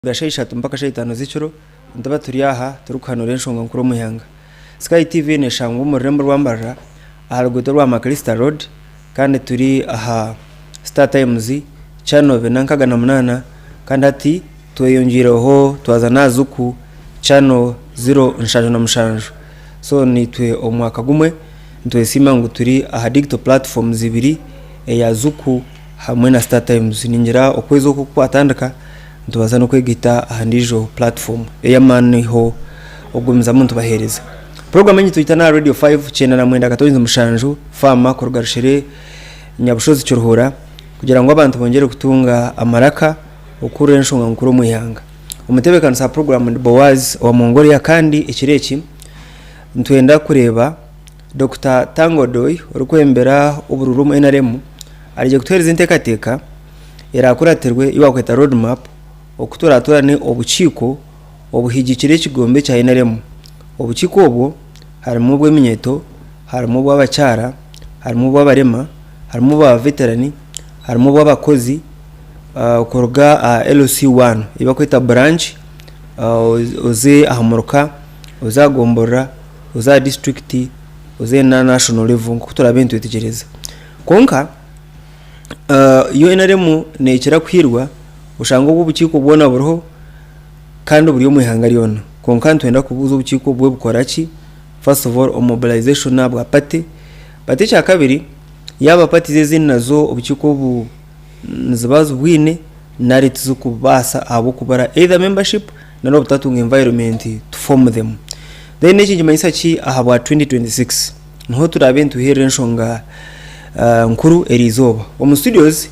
Kuruga shaaha ishatu mpaka shaaha itaano z'ekiro nituba turi aha turikuhanura enshonga nkuru omu ihanga. Sky TV neshangwa omu rurembo rwa Mbarara aha ruguuto rwa Macalister Road kandi turi aha Star Times channel bina nkaga na munaana kandi hati tweyongyeireho twaza n'aha Zuku channel ziro nshanju na mushanju. So naitwe omu mwaka gumwe nitwesiima ngu turi aha digital platforms ibiri eya Zuku hamwe na Star Times. Ningira okwezi oku kukwatandika nitubaasa n'okwegaita aha ndiijo platform ey'amaani okugumizamu nitubaheereza. Puroguraamu egi nitugita n'aha Radio 5 99.7 Faama kuruga Rushere Nyabushozi Kiruhura kugira ngu abantu bongyere kutunga amaraka okuhurira enshonga nkuru omu ihanga. Omutebeekanisa wa puroguraamu ni Boaz owa Mongolia kandi ekiro eki nitwenda kureeba Dokita Tanga Odoi orikwebembera oburuuru omu NRM arije kutuheereza enteekateeka eraakuratirwe ei baakweta road map oku turaatoorane obukiiko obuhigikire ekigombe kya NRM. Obukiiko obwo harimu obw'eminyeeto, harimu obw'abakyara, harimu obw'abarema, harimu obwa veterani, harimu obw'abakozi kuruga aha LC one ei barikweta branch oze aha muruka, oze aha gomborora, oze aha disiturikiti, oze n'aha national level nk'oku turaabe nitwetegyereza. Kwonka yo NRM neekira kuhiirwa oshange obu obukiiko bwona buriho kandi buri omu ihanga ryona. Kwonka nitwenda kubuuza obukiiko obwo bukora ki? First of all omu mobilization ahabwa party. But ekyakabiri yaaba parties ezindi nazo obukiiko obu niziba zibwine nari tizikubaasa ahabw'okubura either membership nari obutatunga environment to form them. Then eki nikimanyisa ki ahabwa 2026? Niho turaabe nituherera enshonga nkuru eriizooba. Omu studios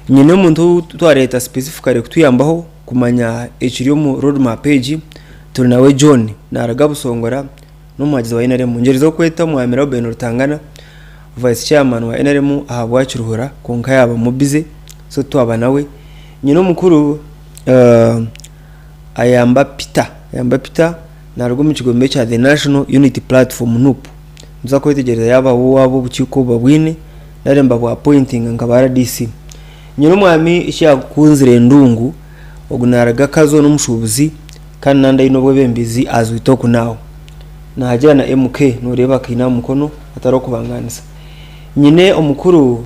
nyine omuntu ou twareeta specifically kutuyambaho kumanya ekiri omu road map egi, turi nawe John naruga Busongora n'omuhagizi wa NRM. Ngyerizeho kweta Omwami Reuben Rutangana vice chairman wa NRM ahabwa Kiruhura kwonka yaaba mu busy so titwaba nawe. Nyine omukuru Ayamba Peter, Ayamba Peter Naaruga omu kigombe kya The National Unity Platform, nup. Nituza kwetegyereza yaaba waaba obukiiko obu babwine nari nibabwapointinga nka ba rdc. Nyine omwami eki yaakunzire Ndungu, ogu naaruga Kazo n'omushuubuzi kandi nandi aine obwebembezi as we talk now. Naagira na MK nooreeba akaine aha mukono hatariho kubangaanisa. Nyine omukuru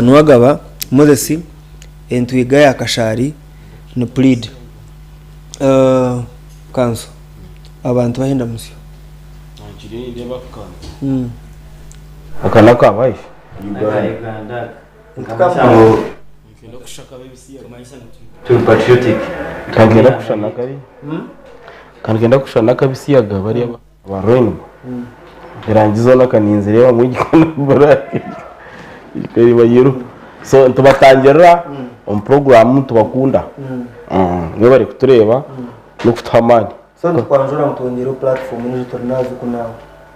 Nuwagaba Moses entwiga ya Kashaari ni puriida. Kanso abantu bahenda musyo. Aka nakabahi? Kanigenda kushushana n'akabisiyaga bariya ba Rainbow. Erangi zoona kaninzireebamu egi yellow. So nitubatangirira omu puroguraamu nitubakunda. Mwebare kutureeba n'okutuha amaani. So nitukwanjura ngu twongyereho platform endiijo turi nazo oku naawe.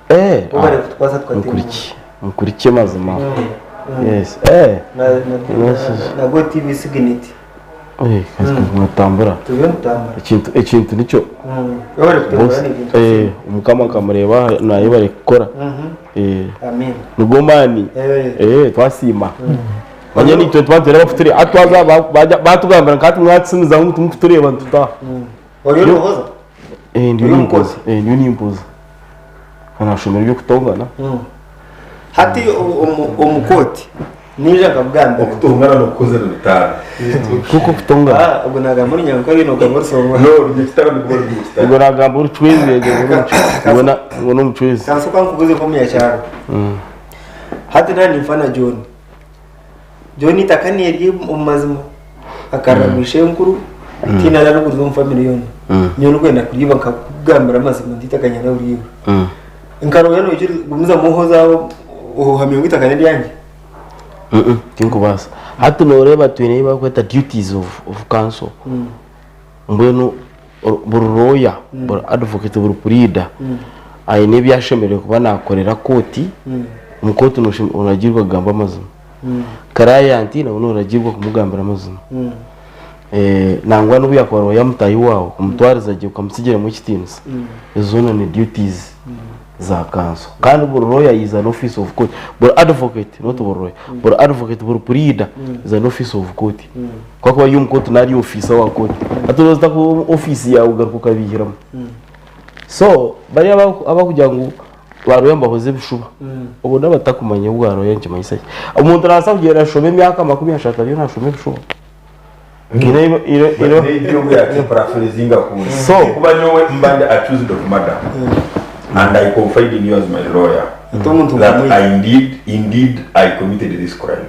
Eh, Bo bari kutukwasa tukateemura. nkuriki nkurikye mazima. Yes. Eh. Na, na, na, na Go TV Signet. Eh, natambura. Turiyo nitutambura. Ekintu ekintu nikyo. Bo bari kutemura Boss, n'ebintu. eh, omukama nkamureba naye bari kukora. Eh, Amen. nigo maani. Eh. Eh, twasiima. Manya nitwe tuba nitureeba kuturi hati twaza batugambira nka hati mwatusumizaho ngu timukutureeba nitutaha. Oriyo nohoza? Eh, ndiyo Ori nimpoza. Eh, ndiyo nimpoza. Kandi nashomera eby'okutongana. Hati omu kooti ninja nkakugambira. Okutongana n'okukoza nibitaana. Kuko okutongana. Ah, ogwo nagamba orunyankore nogamba orusonga. No, orunyakitara nirwo orunyakitara. Ogwo nagamba orucwezi ogwo ogwo n'omucwezi. Kansoka nkubuze nk'omunyakyaro. Hati naba ninfa na John. John eitaka nerye omu mazima akarira ngu ishenkuru tihaine arariguriza omu family yoona. Nyowe ndikwenda kuryiba nkakugambira amazima nti eitaka niinyenda kuryiba. Nkaroya noija gumizamu ohozaho ohamya ngu eitaka neryangye. Tinkubaasa. Hati nooreeba twine ebi barikweta duties of, of counsel. Mbwenu buri lawyer, buri advocate, buri puriida aine ebi ashemereire kuba naakorera kooti. Omu kooti noragiirwa kugamba amazima. Client nawe noragiirwa kumugambira amazima. Nangwa n'obu yaakuba lawyer mutaahi waawe, kumutwariza gye okamutsigyiramu ekitiinisa, ezo zoona ni duties. za kanso kandi buri lawyer is an office of court buri advocate not buri lawyer buri advocate buri puriida is an office of court ku akuba ari omu kooti naaba ari ofiisa wa kooti hati nooza ota kuba ofiisi yaawe ogaruka okabiihiramu so bariya abakugira ngu ba lawyer nibahoza ebishuba obwo n'abatakumanya obu bwa lawyer nikimanyisa ki omuntu naabaasa kugyenda ashome emyaka 30 ariyo naashoma ebishuba. So kuba nyowe mba ndi accused of murder and I confide in you as my lawyer Ate omuntu that nkamwita. I indeed indeed I committed this crime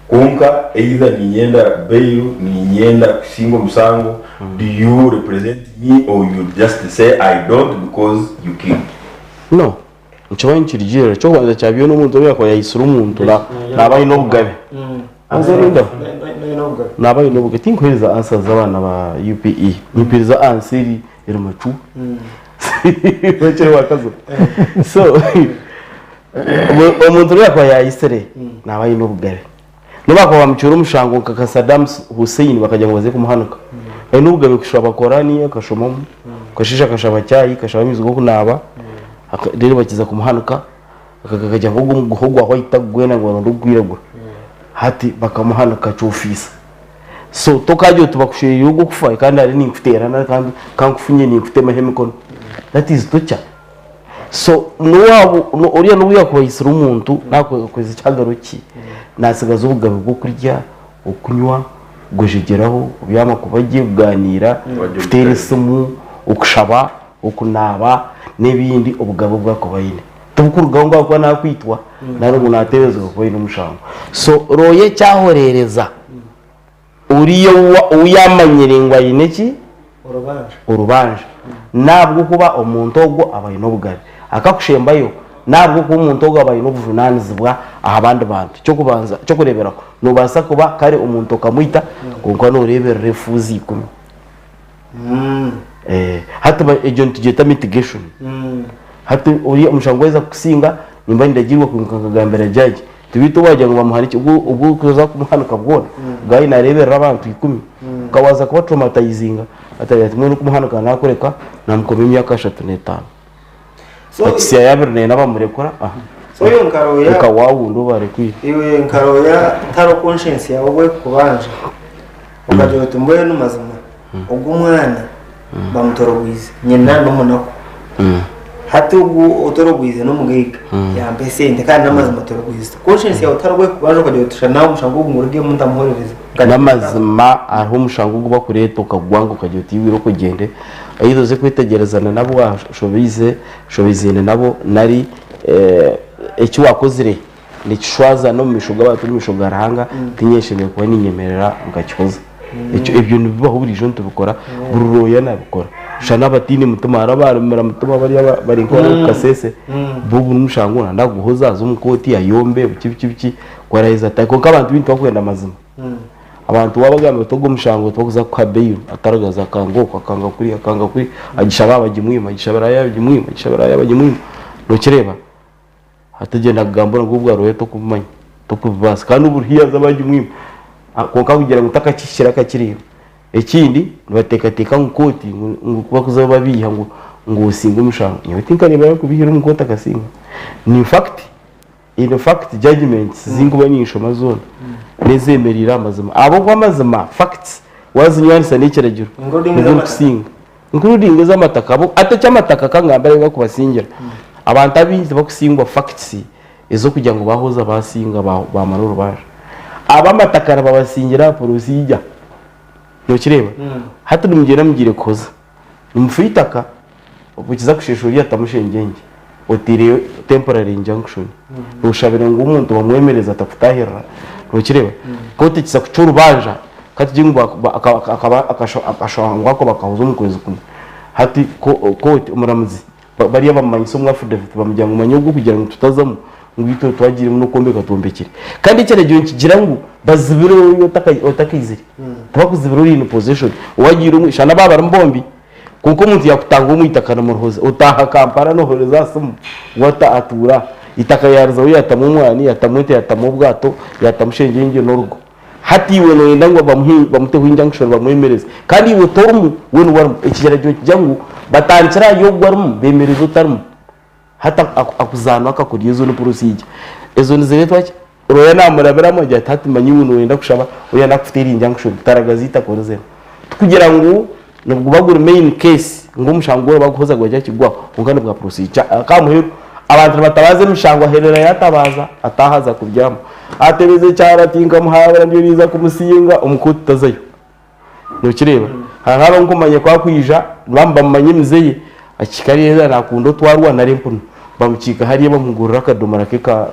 kwonka either ninyenda bail ninyenda kusinga omusango do you represent me or you just say I don't because you killed No, Nikiba nikirugirira, eky'okubanza kya byona omuntu obu yaakuba yaitsire omuntu naaba aine obugabe. Haza orinda? Naaba aine obugabe. Tinkuheereza answer z'abaana ba UPE, nimpeereza answer eri eri mature. Bakiri bakazo. So omuntu obu yaakuba yaitsire naaba aine obugabe. N'obu baakuba bamucwire omushango nka Saddam Hussein bakagira ngu baze kumuhanika, aine obugabe kushaba Korani akashomamu, akasheesha akashaba chai, akashaba amaizi g'okunaaba, reero bakiza kumuhanika akagira ngu ogu omuguha ogwa white tagugwenda ngu baronde ogurikwiragura. Hati bakamuhanika kyofiisa. So tokaagira oti bakucweriire ogw'okufa kandi hare ninkuteera nari kankufunye ninkutemaho emikono. That is torture. So n'owaaba oriya n'obu yaakuba aitsire omuntu naakweza ekihagaro kye, naatsigaza obugabe bw'okurya, okunywa, kugwejegyeraho, kubyama kuba gye, kugaaniira, kuteera esimu, okushaba, okunaaba n'ebindi obugabe obu arikuba aine. Tibukurugaho ngu ahabw'okuba naakwitwa nari ngu naateeberezibwa kuba aine omushango. So rooya ekyahoreereza Oriya ou yaamanyire ngu aine ki? Orubanja. N'ahabw'okuba omuntu ogwo aba aine obugabe. Akakushembayo, n'ahabw'okuba omuntu ogwo aba aine obujunaanizibwa aha bandi bantu. Ky'okubanza, ky'okureeberaho, noobaasa kuba kare omuntu okamwita, kwonka nooreeberera efuuzi ikumi. Hati egyo nitugyeta mitigation. Hati oriya omushango gwaheza kukusinga, nimba nindagiirwa kwimuka nkagambira jaji. Tibeitu waagira ngu bamuhanike, obu orikuza kumuhanika bwona, guy naareeberera abantu ikumi, ka waaza kuba traumatizinga, ataagira ati mbwenu kumuhanika naakureka, naamukoma emyaka 35. So, Akitsya yaabire naine abamurekura, aha, so iwe nka lawyer, nka waawundi ou baarekwire. iwe nka lawyer tihariho conscience yaawe obu erikukubanja, okagira oti mbwenu mazima ogu omwana bamutorogwize, nyina n'omunaku. Hati ogu otorogwize n'omugaiga yampa esente kandi n'amazima torogwize. Conscience yaawe tihariho obu erikukubanja okagira oti shana omushango ogu ngurugemu ntamuhorereza. N'amazima hariho omushango ogu bakureeta okagwanga okagira oti iwe irooko ogyende either oze kwetegyerezana n'abu washobeize oshobeiziine nabo nari eki wakozire nikishwaza n'omu maisho g'abantu n'omu maisho ga Ruhanga tinyeshemereire kuba ninyemerera nkakihoza. Ekyo ebyo nibibaho buriijo nitubikora buri rooya nabikora. Shana abataine mutima hariho abaremera mutima bariya bari nk'abari omu kasese bo buri mushango nanda kuguhoza aze omu kooti ayombe biki biki biki ku araheza ati kwonka abantu baingi tibakwenda mazima. Abantu waabagambira oti ogu omushango tibakuza kukuha bail ataragaza akanga oku akanga kuriya akanga kuriya agishaba bagimwima agishabira bagimwima agishabira bagimwima nokireeba? Hati ogyenda kugamba ngu obwa rooya tokubimanya, tokubibaasa kandi oburi haihi bagimwima kwonka kugira ngu takakihikire akakireeba. Ekindi nibateekateeka ngu kooti ngu ku barikuza babeiha ngu osinge omushango. Nyowe tinkareeba arikubeihira omu kooti akasinga. In fact, in fact judgements ezi nkuba ninshoma zoona n'ezemereire aha mazima ahabw'okuba amazima, facts, waazinywanisa n'ekiragiro Including nibwo ez'amataka. orikusinga. Including ez'amataka hati eky'amataka ka ngambe ahu barikubasingira, abantu abaingi tibakusingwa facts ez'okugira ngu baahoza baasinga baamara orubanja. Ab'amataka nibabasingira aha procedure. Nokireeba? Hati nimugyenda mugiire kuhoza, nimufa eitaka, okiza kusheesha oriya atamu shengyengye, otaireyo temporary injunction, noshabira ngu omuntu bamwemereze atakutaahirira. Nokireeba? Kooti ekiza kucwa orubanja, ka tugire ngu akashangwa ako bakahoza omu kwezi kumwe, hati kooti, omuramuzi Bariya bamumanyisa omu affidavit bamugira ngu manya ogu kugira ngu tutazamu ngu itwe twagiiremu n'okwombeka twombekire. Kandi ekiragiro nikigira ngu bazibire oriya otakaizire. Tibakuzibira ori in possession. Owagiire omu shana baaba barimu bombi kwonka omuntu yaakutanga omu itaka nimuruhuza otaaha Kampala noohoreza aha simu we atuura aha. Eitaka yaarizaho yaatamu omwani, yaatamu ente, yaatamu obwato, yaatamu shengyengye n'orugo. Hati iwe nooyenda ngu bamuteho injunction bamwemereze kandi iwe torimu, we niwe arimu. Ekiragiro nikigira ngu batandikire ahari ogwo arimu beemereze otarimu. Hati akuzaanwa akakurya ezo ni procedure. Ezo nizireetwa ki? Lawyer namurabiramu agira ati hati manya iwe noyenda kushaba oriya nakuteera injunction taragaza eitaka orizemu. Tikugira ngu niguba guri main case ngu omushango gwona baguhoza gwagya kigwaho kwonka nibwa procedure. Aka muheru abantu nibatabaaza emishango aherera yatabaaza ataaha aza kubyama. Atebeza ekyaro ati nkamuhabura ndiyo ninza kumusinga omu kooti tazayo. Nokireeba? Hariho abarikumanya ku arikwija nibamumanya emize ye, akihika hariya nakunda otwarwa nari empunu, bamukiika hariya bamugurira akadomora ke ka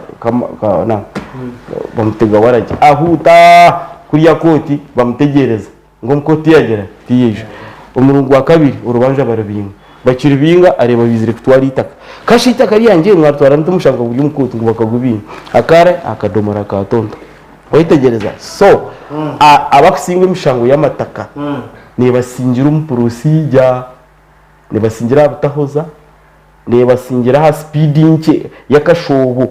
bamutega waragi, ahuuta kuriya kooti bamutegyereza ngu omu kooti tiyagira tiyaija. Omuringo gwa kabiri orubanja barubinga, bakirubinga areeba baizire kutwara eitaka, kasha eitaka ryangye mwaritwara muta omushango guri omu kooti ngu bakagubinga, akare akadomora ka tonto. Oyetegyereza? So, abakusinga emishango y'amataka nebasingira omu procedure, nebasingira aha butahoza, nebasingira aha speed nkye y'akashoobo.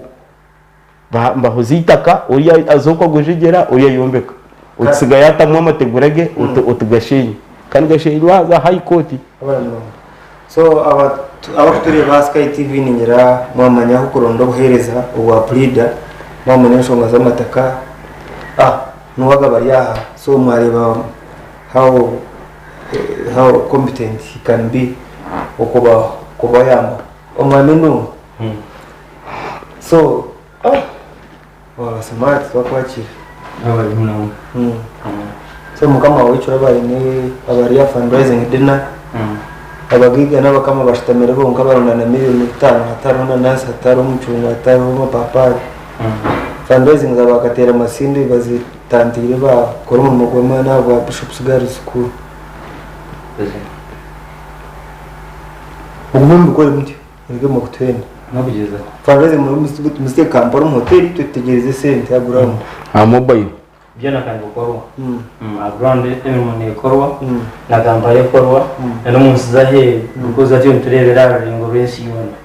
Bahoza eitaka, oriya aza okwo agwejegyera, oriya ayombeka. Otsiga yaatamu amategura ge, oti gashenye. Kandi gashenywa haza High Court. So abakutureeba aha Sky TV ningira mwamanya ahu kuronda obuheereza obwa puriida, mwamanya enshonga z'amataka, ah nuwe agaba ari aha so mwareeba how how competent he can be okuba kubayamba. Omwami Ndungu, so ah waaba smart twakwakira. So mukama wawe ekiro aba aine aba ari aha fundraising dinner, abagaiga n'abakama bashutamire bonka barondana miriyoni bitaano hatariho nanansi, hatariho omucungwa, hatariho amapapari. Fundraising za ba Kateera Masindi bazitantiire bakora omurimo gw'amaani ahabwa Bishops Girls School. Mugume mubikore mutyo. Mwebwe mukutuhenda. N'okugyezaho. Fundraising muzite Kampala omu hoteli itwe tutegyereze esente aha ground. Aha mobile. Byona ka nibikorwa. Aha ground emirimo nekorwa na Kampala ekorwa na n'omu nsi z'aheeru because hati nitureebera aha rurengo rw'ensi yoona.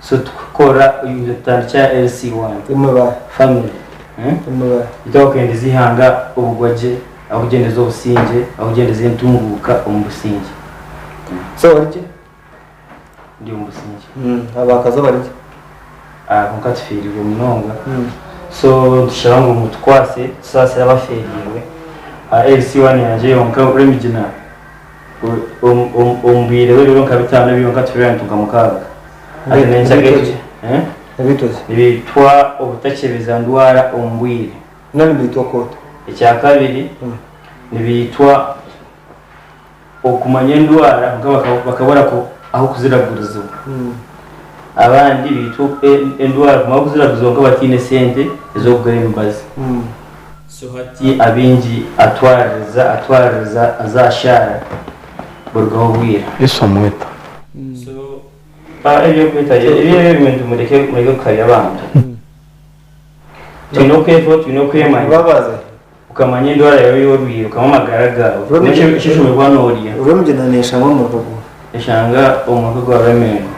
So tukukora tutandikye aha LC1 Imwe ba family. Imwe ba. Itwe abakwendeza eihanga obugwagye, abakugyendeza obusingye, abakugyendeza entunguuka omu busingye. So ori gye? Ndi omu busingye. Abakazi bari gye? Kwonka tufiirirwe munonga. So nitushaba ngu mutukwase tusaasire abafeereirwe. LC1 yangye yonka Remigina omu bwire bw'ebiro nka bitaano byonka tufiirwe abantu nka mukaaga. Hati Nibitwa ki? Nibitwa ki? Nibitwa obutakyebeza ndwara omu bwire. Nari nibitwa koota? Ekyakabiri nibitwa Okumanya endwara kwonka bakabura ah'okuziragurizibwa. Abandi baitwa endwara kumara kuziraguza kwonka bataine sente ez'okugura emibazi. So hati abaingi atwaririza atwaririza aza aha shaara burugaho obwira. Yesu amweta. So eby'okweta ebyo ebintu mureke kuhabya abantu. Twine okwetwa twine okwemanya. Okamanya endwara yaawe ei orwaire, okamanya amagara gaawe, okamanya eki oshemereire kuba noorya. Rwemugina neeshangwa omu muruka guuha? Eshanga omu muruka gwa Rwemengo,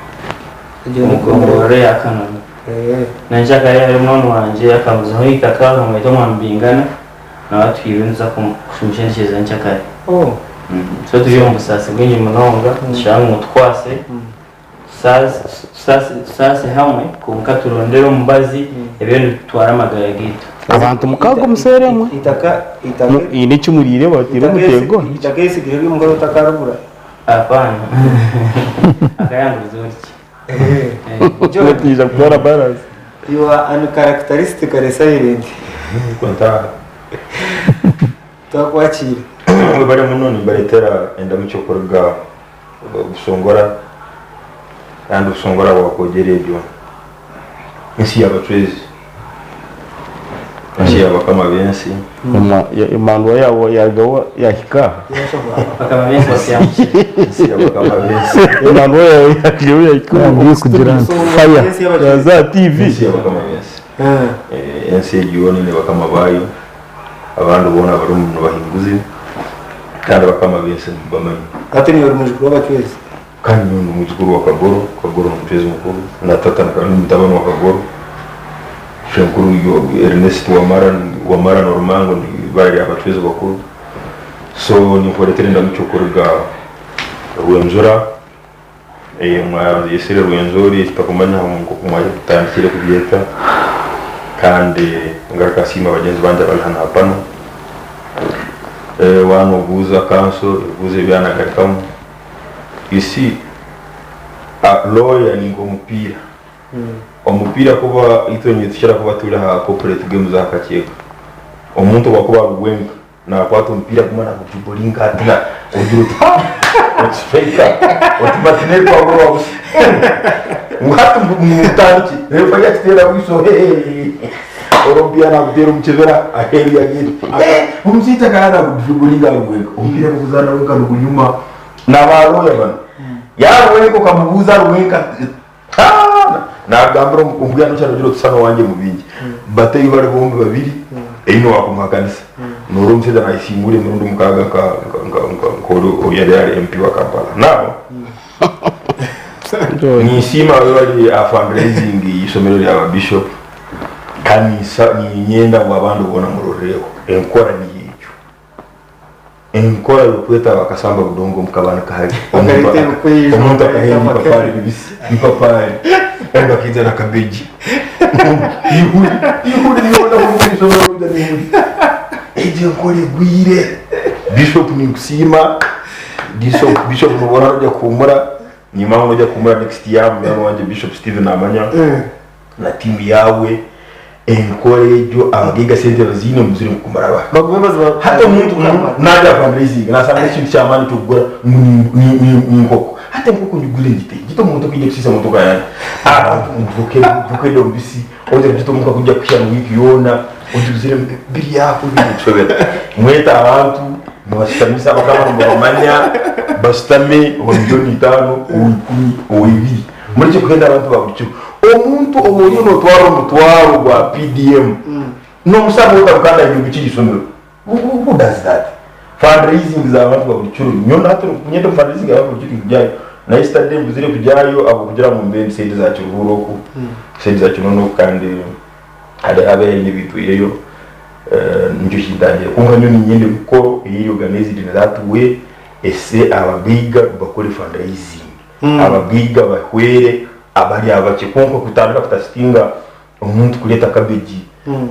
omu gomborora eya Kanono. Nyekyakare hariyo munywani wangye akanguzaho eitaka bamweta Omwami Bingana, nawe atwirwe nituza kumushendekyereza nyekyakare. So turi omu busaasi bwingi munonga, nitushaba ngu mutukwase. Tusaase hamwe kwonka turondere omubazi ebyo nibitutwara amagara gaitu. Abantu mukaaga omuseera emwe. Haine eki muriire bateire omutego? Eitaka erisigire riri omukazi otakarigura. Apaana. Akayanguriza orikye. Bataija kutwara balance. You are uncharacteristically silent. Twakwakiire. Mwebare muno nimbaretera endamukyo kuruga Busongora kandi Busongora bwa Koogyera egyo ensi y'abacwezi, ensi y'abakama b'ensi. Emandwa yaawe yaarugaho yaahika aha. Abakama b'ensi basyamukire. Ensi y'abakama b'ensi. Emandwa yaawe yaarugaho yaahika Ngiye kugira nti fire. Yaza aha TV. Ensi y'abakama b'ensi. Ensi egyo yoona eine bakama baayo, abandi boona barimu nibahinguzi kandi abakama b'ensi nibabamanya. Hati niiwe ori mwijukuru w'Abacwezi? Kandi nyowe ndi mwijukuru wa Kagoro, Kagoro n'omucwezi mukuru, na tata ni mutabani wa Kagoro, Ishenkuru Ernest Wamara, Wamara n'Orumango bari abacwezi bakuru. So ninkureetera endamukyo kuruga Rwenzura. Mwayetsire Rwenzori tutakumanya nkoku mwatandikire kubyeta kandi ngaruka nsiima bagyenzi bangye abari hanu aha pano. Waaba nobuuza kanso ebibuuzo ebi yaanagarukamu. You see, lawyer ni nk'omupiira. Omupiira kuba itwe nitukira kuba turi aha corporate games aha kakyeka. Omuntu obu akuba ari wenka Nakwata omupiira gumwe nagujuburinga ati na ogira oti ha oti striker oti Martinelli twabura owa busha ngu hati mutandikye refa yakiteera bwiso hehe orwo omupiira naguteera omu kibira aheeru ya gate omushaija akaba nagujuburinga ari wenka omupiira gukuzaana wenka nigunyuma naba lawyer banu yaaba wenka okamubuuza ari wenka Nagambira omukuhani okyari ogira oti shana owangye mubingi but ei bari bombi babiri ei nowakumuhakanisa noreeba omushaija nayesiimura emirundi mukaga nk'ori oyabaire ari MP wa Kampala now ninsiima abu bari aha fundraising y'eishomero rya ba bishop kandi niinyenda ngu abandi boona murorereho enkora niyo egyo. Enkora y'okweta bakasamba budongo omu kabani kahari. Omuntu akaheerwa ipapaari ribisi, ipapaari, ondi akaija na kabeegi. Eihuri, eihuri ryona omu ishomero roona n'eihuri. Egyo enkora egwire. Bishop ninkusiima, Bishop, Bishop nooba orikuza kuhuumura, niimanya ngu noija kuhuumura next year, munywani wangye Bishop Steven naamanya. na tiimu yaawe enkora egyo abagaiga sente baziine ngu ziri kumara abantu. Bagume baziba Hati omuntu naija fundraising nasanga ekintu ky'amaani ky'okugura ngu ni nkoko. Hati enkoko ngigure ngite? Ngite omu motoka ije kusiisa motoka yangye? Abantu ngu vokedo mbisi oije kugita omuka kuija kuhya wiiki yoona ogiguzire biri aho biri Mwete abantu mubashutamisa abakama nimubamanya bashutame owa milioni itaano, owa ikumi, owa ibiri. Murekye kuhenda abantu ba buri kiro. Omuntu ou oriyo nootwara omutwaro gwa PDM noomushaba otaruka ngu ishomero. Who does that? Fundraising z'abantu ba buri kiro. Nyowe hati nyenda omu fundraising y'abantu ba buri kiro tinkugyayo. Na yesterday mbuzire kugyayo ahabw'okugira ngu mbe ndi side za Kiruhura oku, side za Kinono oku kandi hariho abeene ebitwireyo nikyo kintangire. Kwonka nyowe niinyenda emikoro eri organized in that way ese abagaiga bakore fundraising. Abagaiga bahwere abari abakye kwonka kutandika kutasitinga omuntu kureeta kabegi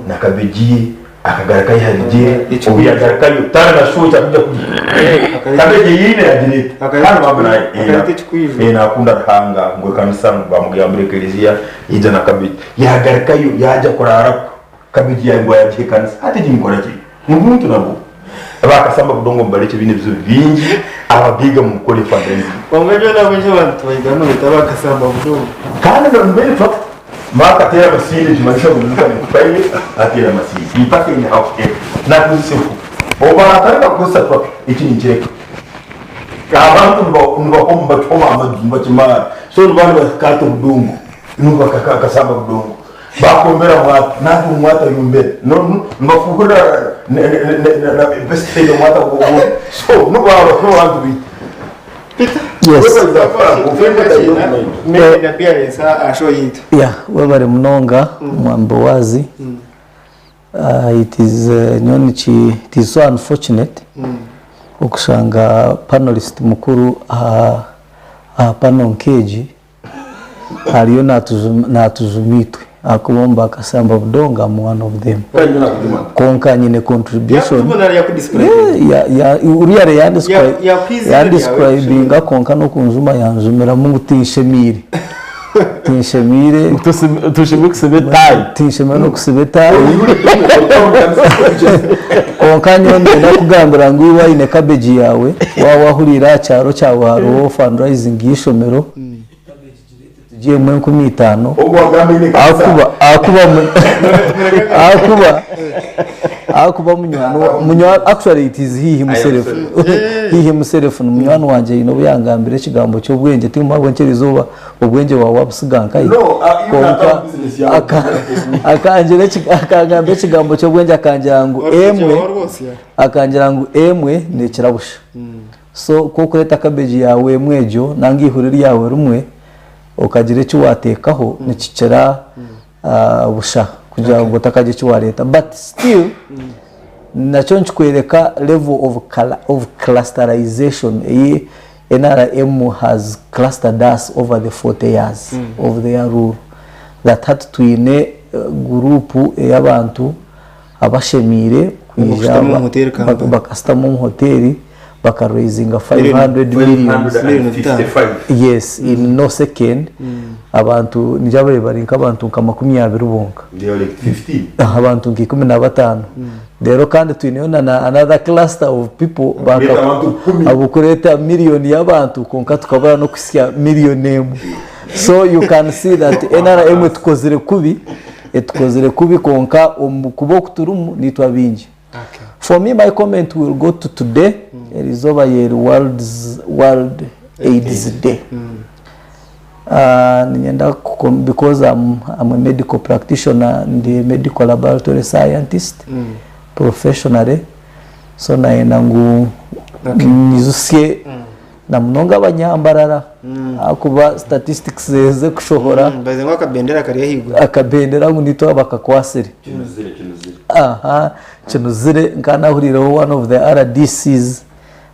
na kabegi ye akagarukayo aha bigyere obu yagarukayo tari na sure eki arikuja kurya kabegi ei aine yagireeta kandi bambi nakunda Ruhanga ngu ekanisa ngu bamugambire ekereziya yaija na kabegi yagarukayo yaija kuraara Kabegi yawe ngu ayagiha ekanisa hati egi ninkora ki? Nobuntu nabwo. Bakasamba budongo mubarekye baine ebizibu bingi abagaiga mumukore fundraising. Kwonka nyowe nabwengye abantu tibaigana noyeta bakasamba budongo. Kandi na mbwenu fact Mark ateera amasinde nikimanyisa ngu omuntu amukupaire ateera amasinde ipaka eine how to nakozesa efumu obu baratandika kukozesa tractor eki ninkireka abantu nibahoma nibakihoma amaju nibakimara so nibaba nibakata obudongo nibwo bakasamba budongo. Bakombera omwata, nange omwata yumbere. Nibafuuhurira na pesticide omwata so nubwo aba bantu baitu. Yes. Main appearance aha show yaitu. Yeah, webare munonga mwami Bowazi. It is nyowe niki it is so unfortunate okushanga panelist mukuru aha aha panel nk'egi Ariyo natujuma itwe ahakuba omu bakasamba budongo am one of them kwonka nyine contribution uriya yandescribinga kwonka nokunjuma yanjumiramu ngu tinshemiire tinshemiire Tushemereire kusiba etaayi. Tinshemiire nokusiba etaayi kwonka nyowe niinyenda kukugambira ngu iwe waine cabbage yaawe waaba wahuriire aha kyaro kyawe hariho fundraising y'eishomero Tugyemu 5000 ahakuba ahakuba ahakuba ahakuba munywani munywani actually it is he himself he himself ni munywani wangye haine obu yangambira ekigambo ky'obwengye timuha ahabw'enki erizooba obwengye bwawe wabusiga nkahi kwonka akangira akangambira ekigambo ky'obwengye akangira ngu emwe akangira ngu emwe nekira busha. So ku orikureeta cabbage yaawe emwe egyo nanga eihuri ryawe rimwe okagira eki waateekaho nikikira busha kugira ngu otakagira eki waareeta but still nakyo nikikworeka level of clusterization ei Nrm has clustered us over the 40 years of their rule that hati twine guruupu ey'abantu abashemeire kwija Bakashutama omu hoteeri Kampala. bakashutama omu hoteeri bakaraisinga 500 millions. 555. Yes, in no second abantu nibyo bari nk'abantu nka 20 bonka. They are like 15. Abantu nka 15. Reero kandi twineyo na another cluster of people Abakureeta abantu kumi. Abakureeta miliyoni y'abantu kwonka tukabura n'okuhitsya miliyoni emwe. So you can see that NRM etukozire kubi, etukozire kubi kwonka omu kuba oku turimu niitwe abaingi. For me my comment will go to today, erizooba yeri world's, World AIDS Day. Niinyenda because I'm, I'm a medical practitioner ndi a medical laboratory scientist professionally so nayenda ngu nyijusye na munonga abanyambarara ahakuba statistics ziherize kushohora. Baze ngu akabendera kari ahaiguru. Akabendera ngu nitwe abakakwasire. Kinuzire, kinuzire. Aha, kinuzire nkanahurireho one of the RDCs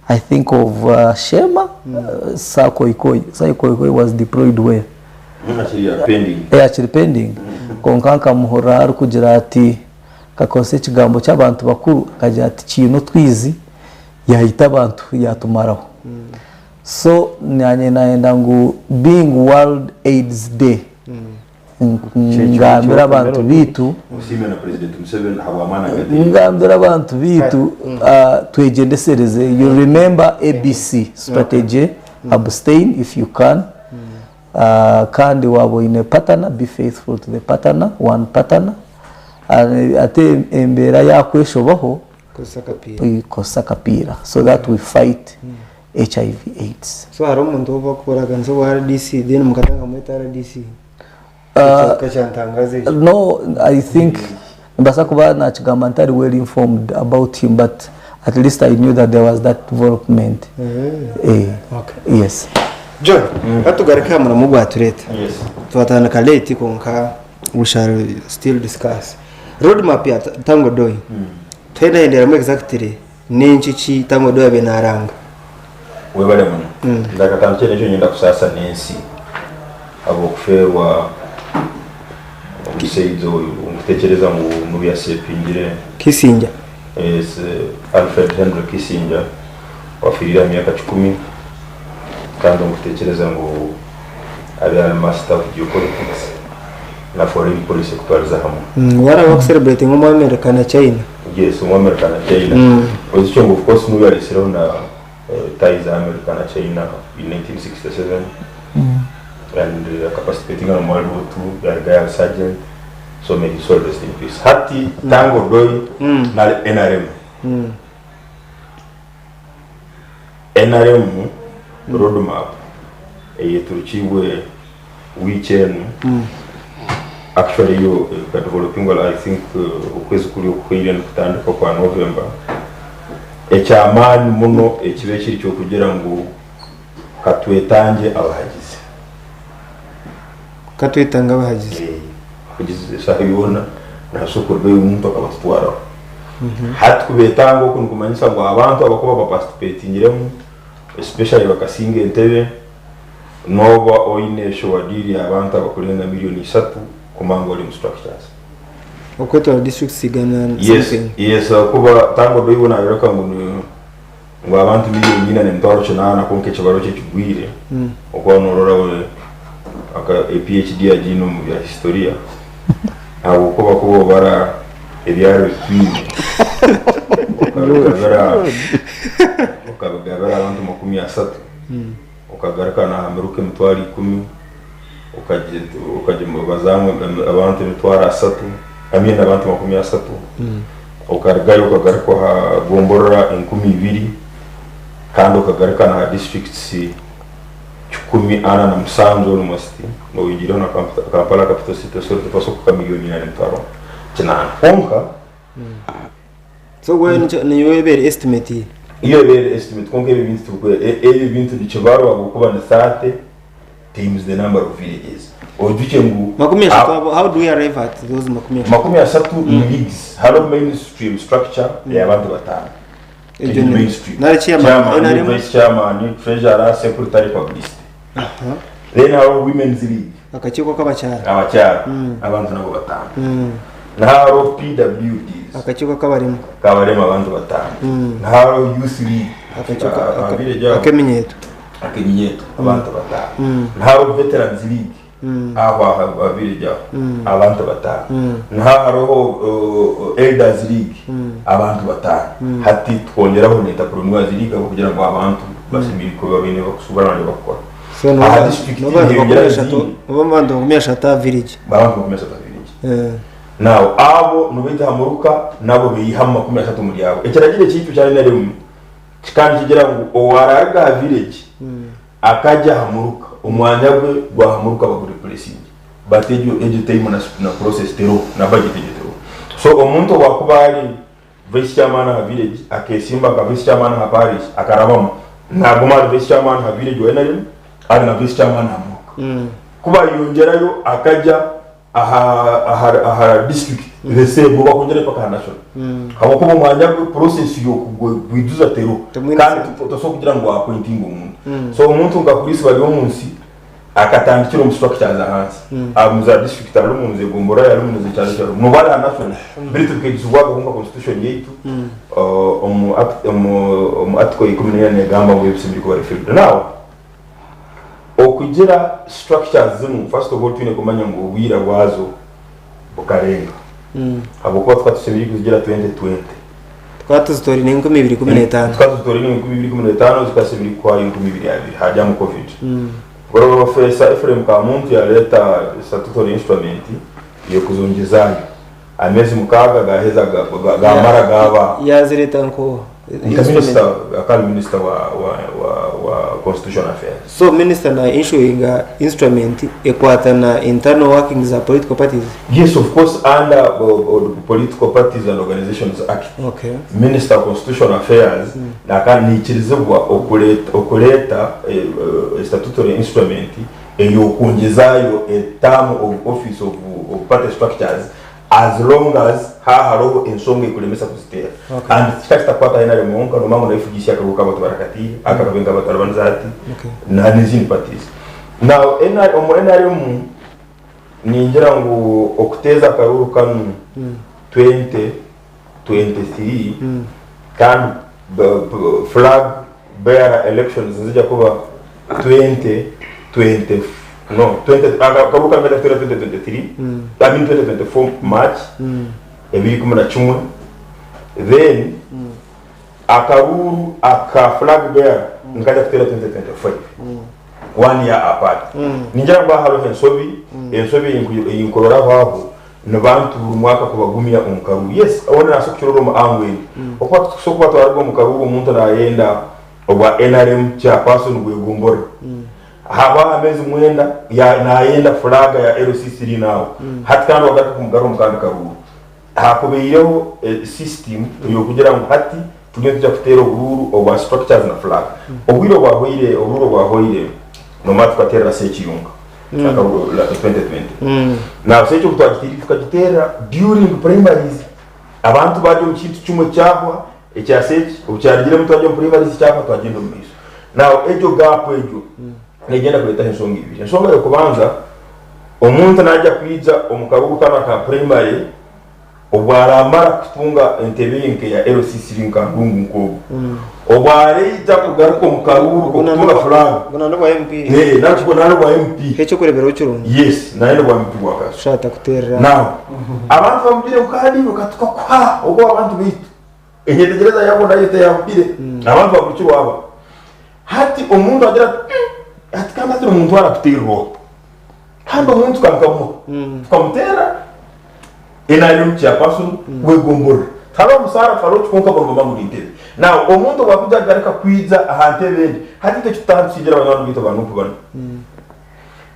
I think of Sheema, Sir Koikoi. Sir Koikoi was deployed where? Akiri pending. Eh, akiri pending. Kwonka nkamuhurira arikugira ati, akakozesa ekigambo ky'abantu bakuru, akagira ati kiine otwizi, yaita abantu yatumaraho. So nanye nayenda ngu being World AIDS Day, ngambire abantu baitu, Osiime na President Museveni ahabw'amaani agataine. Ngambire abantu baitu twegyendesereze. You remember ABC strategy, abstain if you can, kandi waaba oine partner, be faithful to the partner, one partner. Ate embeera yaakweshobaho, Kozesa akapiira. Kozesa akapiira so that we fight HIV AIDS. So hariho omuntu ou barikuraganisa obwa RDC then mukatandika kumweta RDC? Ekyo kyantangaza ekyo. No, I think nimbaasa kuba nakigamba ntari well informed about him but at least I knew that there was that development. Eh, Okay. Yes. John, ka tugaruke aha murimo ogwatureeta. Yes. Twatandika late kwonka we shall still discuss. Road map ya Tango Doi. Twayendahenderamu exactly N'enki eki Tangwa yaabaire naaranga? Webare muno. Ndakatandikire n'ekyo niinyenda kusaasa n'ensi ahabw'okufeerwa omusaija oyu ou ndikutekyereza ngu n'obu yasepingire. Kissinger. Yes, Alfred Henry Kissinger owafiirire aha myaka kikumi kandi ou ndikutekyereza ngu abe ari master of geopolitics na foreign policy kutwariza hamwe. Wareeba barikusereburetinga omu America na China. Yes, omu America na China. Oijukye ngu of course niwe yaretsireho na ties za America na China in 1967 and akaparticipatinga n'omu World War II yarugayo ari sergeant so may his soul rest in peace. Hati Tanga Odoi nari NRM. NRM road map eyeturukibwe wiiki enu actually yo ekadevelopingwa I think okwezi kuri okuhweire nikutandika okwa November. Ekyamaani muno ekibe kiri kyokugira ngu katwetangye abahagizi. Katwetange abahagizi. Abahagizi eshaaha yoona nihabaasa kurugayo omuntu akabatutwaraho. Hati kubetanga oku nikumanyisa ngu abantu abakuba baparticipatingiremu especially bakasinga entebe, Nooba oine sure deal y'abantu abakurenga million ishatu kumanya ngu ori omu structures. Okwetwara districts igana and Yes, something. yes ahakuba Tanga Odoi nayoreka ngu ni ngu abantu million ina n'emitwaro kinaana kwonka ekibaro kye kigwire okuba norora we aka a PhD agiine omu bya historia ahabw'okuba kuba obara ebyaro ebi twine okabigabira okabigabira abantu 30. Okagaruka naahamiruka emitwaro ikumi, okagibazaamu abantu emitwaro ashatu, I mean abantu 30, okarugayo okagaruka aha gomborora 2000, kandi okagaruka naha districts 147 almost, noyongyeraho na Kampala capital city so nitubaasa kuhika million ina n'emitwaro kinaana. Kwonka. So we nikyo niyo ebeire estimate. Iyo ebeire estimate kwonka ebi ebintu tibikwe ebi ebintu nikibarwa ahabw'okuba ni 30 times the number of villages. Oijukye ngu 30 how do we arrive at those 30? 30 ni leagues hariho mainstream structure ey'abantu bataano. Egyo Eri ni- mainstream. nari chairman, Chairman, NRM? vice chairman, treasurer, secretary, publicity. Then hariho women's league. Akakiiko k'abakyara. Abakyara abantu nabo batano. Nahariho PWDs. Akakiiko k'abarema. Kabarema abantu batano. Nahariho youth league. Akakiiko Village aho. ak'eminyeeto. Ak'eminyeeto abantu batano. Nahariho veterans league. Aho aha village aho abantu batano. Nahariho elders league abantu batano. Hati twongeraho na entrepreneurs league aho kugira ngo abantu basemire kuba baine bakusubura abandi bakukora. So Aha district n'abantu ntiyongera 30 izindi. n'abantu 30 aha village. Abantu 30 village. Now abo nubaita hamuruka nabo beihamu 30 muri abo. Ekiragiro ekiitu kya NRM kandi kigira ngu owararuga aha village akajya hamuruka omwanya gwe gwa hamuruka bagureplacinge. But egyo egyo time na, na process tero na budget egyo tero. So omuntu owakuba ari vice chairman aha village akesimba nka vice chairman aha parish akarabamu naguma ari vice chairman aha village wa NRM ari na vice chairman aha muruka. Kuba yongerayo akajya aha aha aha district the same bakongera paka aha national. Habwokuba omwanya gwe process yo kugwijuza tero Tumwine kandi sente. tosobola kugira ngu appointing omuntu. So omuntu nka Chris bari omunsi akatandikira omu structures ahansi amuza district ari omu nze gombora yari omu nze kyaro kyaro nobara aha national biri tukegizibwaga nka constitution yaitu omu act omu article 14 egamba ngu ebisibiri kuba refilled. Now okugira structures zinu first of all twine kumanya ngu obwira bwazo bukarenga habwokuba tukaba tusemeriire kuzigira 2020. Tukaba tuzitorine 2015. Tukaba tuzitorine 2015 zikasemeriire kuhayo 2020 hajyamu covid. Professor Ephraim Kamuntu yaleta statutory instrument yokuzongezayo amezi 6 gaheza gamara gaba. Yazireta nko Nka minister, akali minister wa constitutional affairs. So minister na issuing instrument ekwata na internal workings za political parties. Yes, of course, under Political Parties and Organizations Act. Minister of Constitutional Affairs naka nikirizibwa okuleta statutory instrument eyokungezayo a term of office of party structures as long as hahariho ensonga ekulemesa kuziteera. And kika kitakwata NRM wonka nomangu na FDC akaruka abantu barakati akaruka abantu barabanza ati na n'izindi parties. Now omu NRM ningira ngu okuteza akaruru kanu 2023 kandi flag bearer elections zija kuba 2020 no 20 akaruru kanu kajya 2023 I mean 2024 March 2011 then akaruru aka flag bearer nkaja kutera 2025 1 year apart. Ningira ngu hariho ensobi eyinkuroraho aho nibantu buri mwaka kubagumya omu karuru. Yes, abone naso kukirora omu angweni. Okuba tukusobola kuba twararwa omu karuru omuntu nayenda obwa NRM chairperson bwegombora. Haba amezi 9 ya nayenda flaga ya LC3 nawo. Hati kandi wagaruka kumugarura omu kandi karuru. Hakubeireho system yokugira ngu hati tugende tujya kuteera obururu obwa structures na flag. Obwire obwahoire obururu obwahoire nomara tukateerera Sekiyunga. Akaruru la 2020. Now Sekiyunga tukagiteera during primaries. Abantu bari omu kintu kimwe kyahwa ekya Seki obukyarugiremu twajya omu primaries kyahwa twagenda omu maiso. Now egyo gap egyo negenda kureetaho ensonga ibiri. Ensonga y'okubanza omuntu najya kwija omu karuru kano aka primary obwaramara kutunga entebe nke ya LC3 nka Ndungu nkogo. Obwareija kugaruka omu karuru okutunga flag. Buna n'obwa MP. Nabwo n'obwa MP. Ekyokureberaho kirungi. Yes, naye n'obwa MP bwakaso. Shata kuterera. Now abantu bamugire kandi bakatuka kwa ogwo abantu bitu. Enyetegereza yabo nayo teyabire. Abantu bakurikirwa aba. Hati omuntu agira ati kandi ati omuntu arakuterwa. Kandi omuntu kankamu. Tukamutera NRM chairperson wegombora. Taro musara taro chikonka bongo bangu intebe. Now omuntu wakuja garuka kwiza aha ntebe endi. Hati icyo tutandikira abantu bito bantu kubana.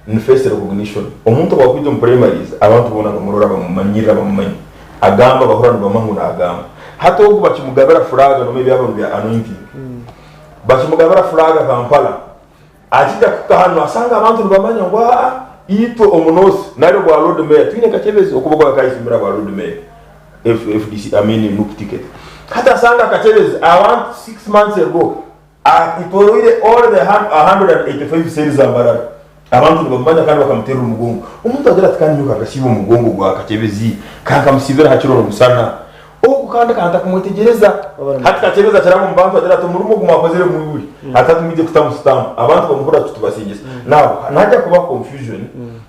Ni face recognition. Omuntu wakuja mu primaries abantu bona bamurora bamumanyira bamumanyi. Agamba bahora nibamangu na agamba. Hati ogu bakimugabira flag no maybe abantu bya anointing. Bakimugabira flag Kampala. Akija kuka hano asanga abantu nibamanya ngo ito omunosi nari bwa Lord Mayor twine kachebezi okuboko akaisimbira bwa Lord Mayor FDC I mean NUP ticket. Hati asanga Kakyebezi abantu 6 months ago atoroire all the 185 cells za Mbarara. Abantu nibamumanya kandi bakamuteerera omugongo. Omuntu agira ati kandi nyowe kankasiiba omugongo gwa Kakyebezi, kankamusiibira ha kiro n'omusana. Ogu kandi kantakumwetegyereza. Hati Kakyebezi akiraba omu bantu agira ati omurimo ogu mwakozire mwiburi. Hati hati mwije kutamu sitampu. Abantu bamuhurira tuti tubasingisa. Now nihajya kuba confusion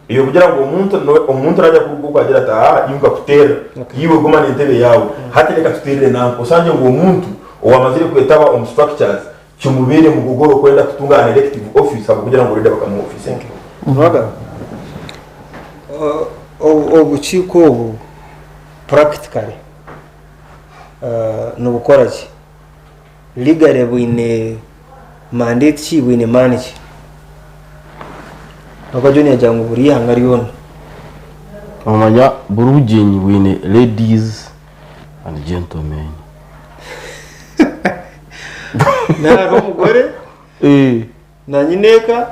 eyokugira ngu omuntu omuntu naija kuruga oku agira ati aa iwe nkakuteerera, iwe guma n'entebe yaawe. Hati reka tuteerere nanka. Osangye ngu omuntu owamazire kwetaba omu structures kimubeire mugogoro kwenda kutunga an elective office habwokugira ngu already bakamuha office Thank you. Rwaga, obukiiko obu practically nibukora ki? Legally bwine mandate ki, bwine maani ki? Ahabw'okuba John yagira ngu buri ihanga ryona. Omanya buri bugyenyi bwine ladies and gentlemen. Hariho omugore na nyineeka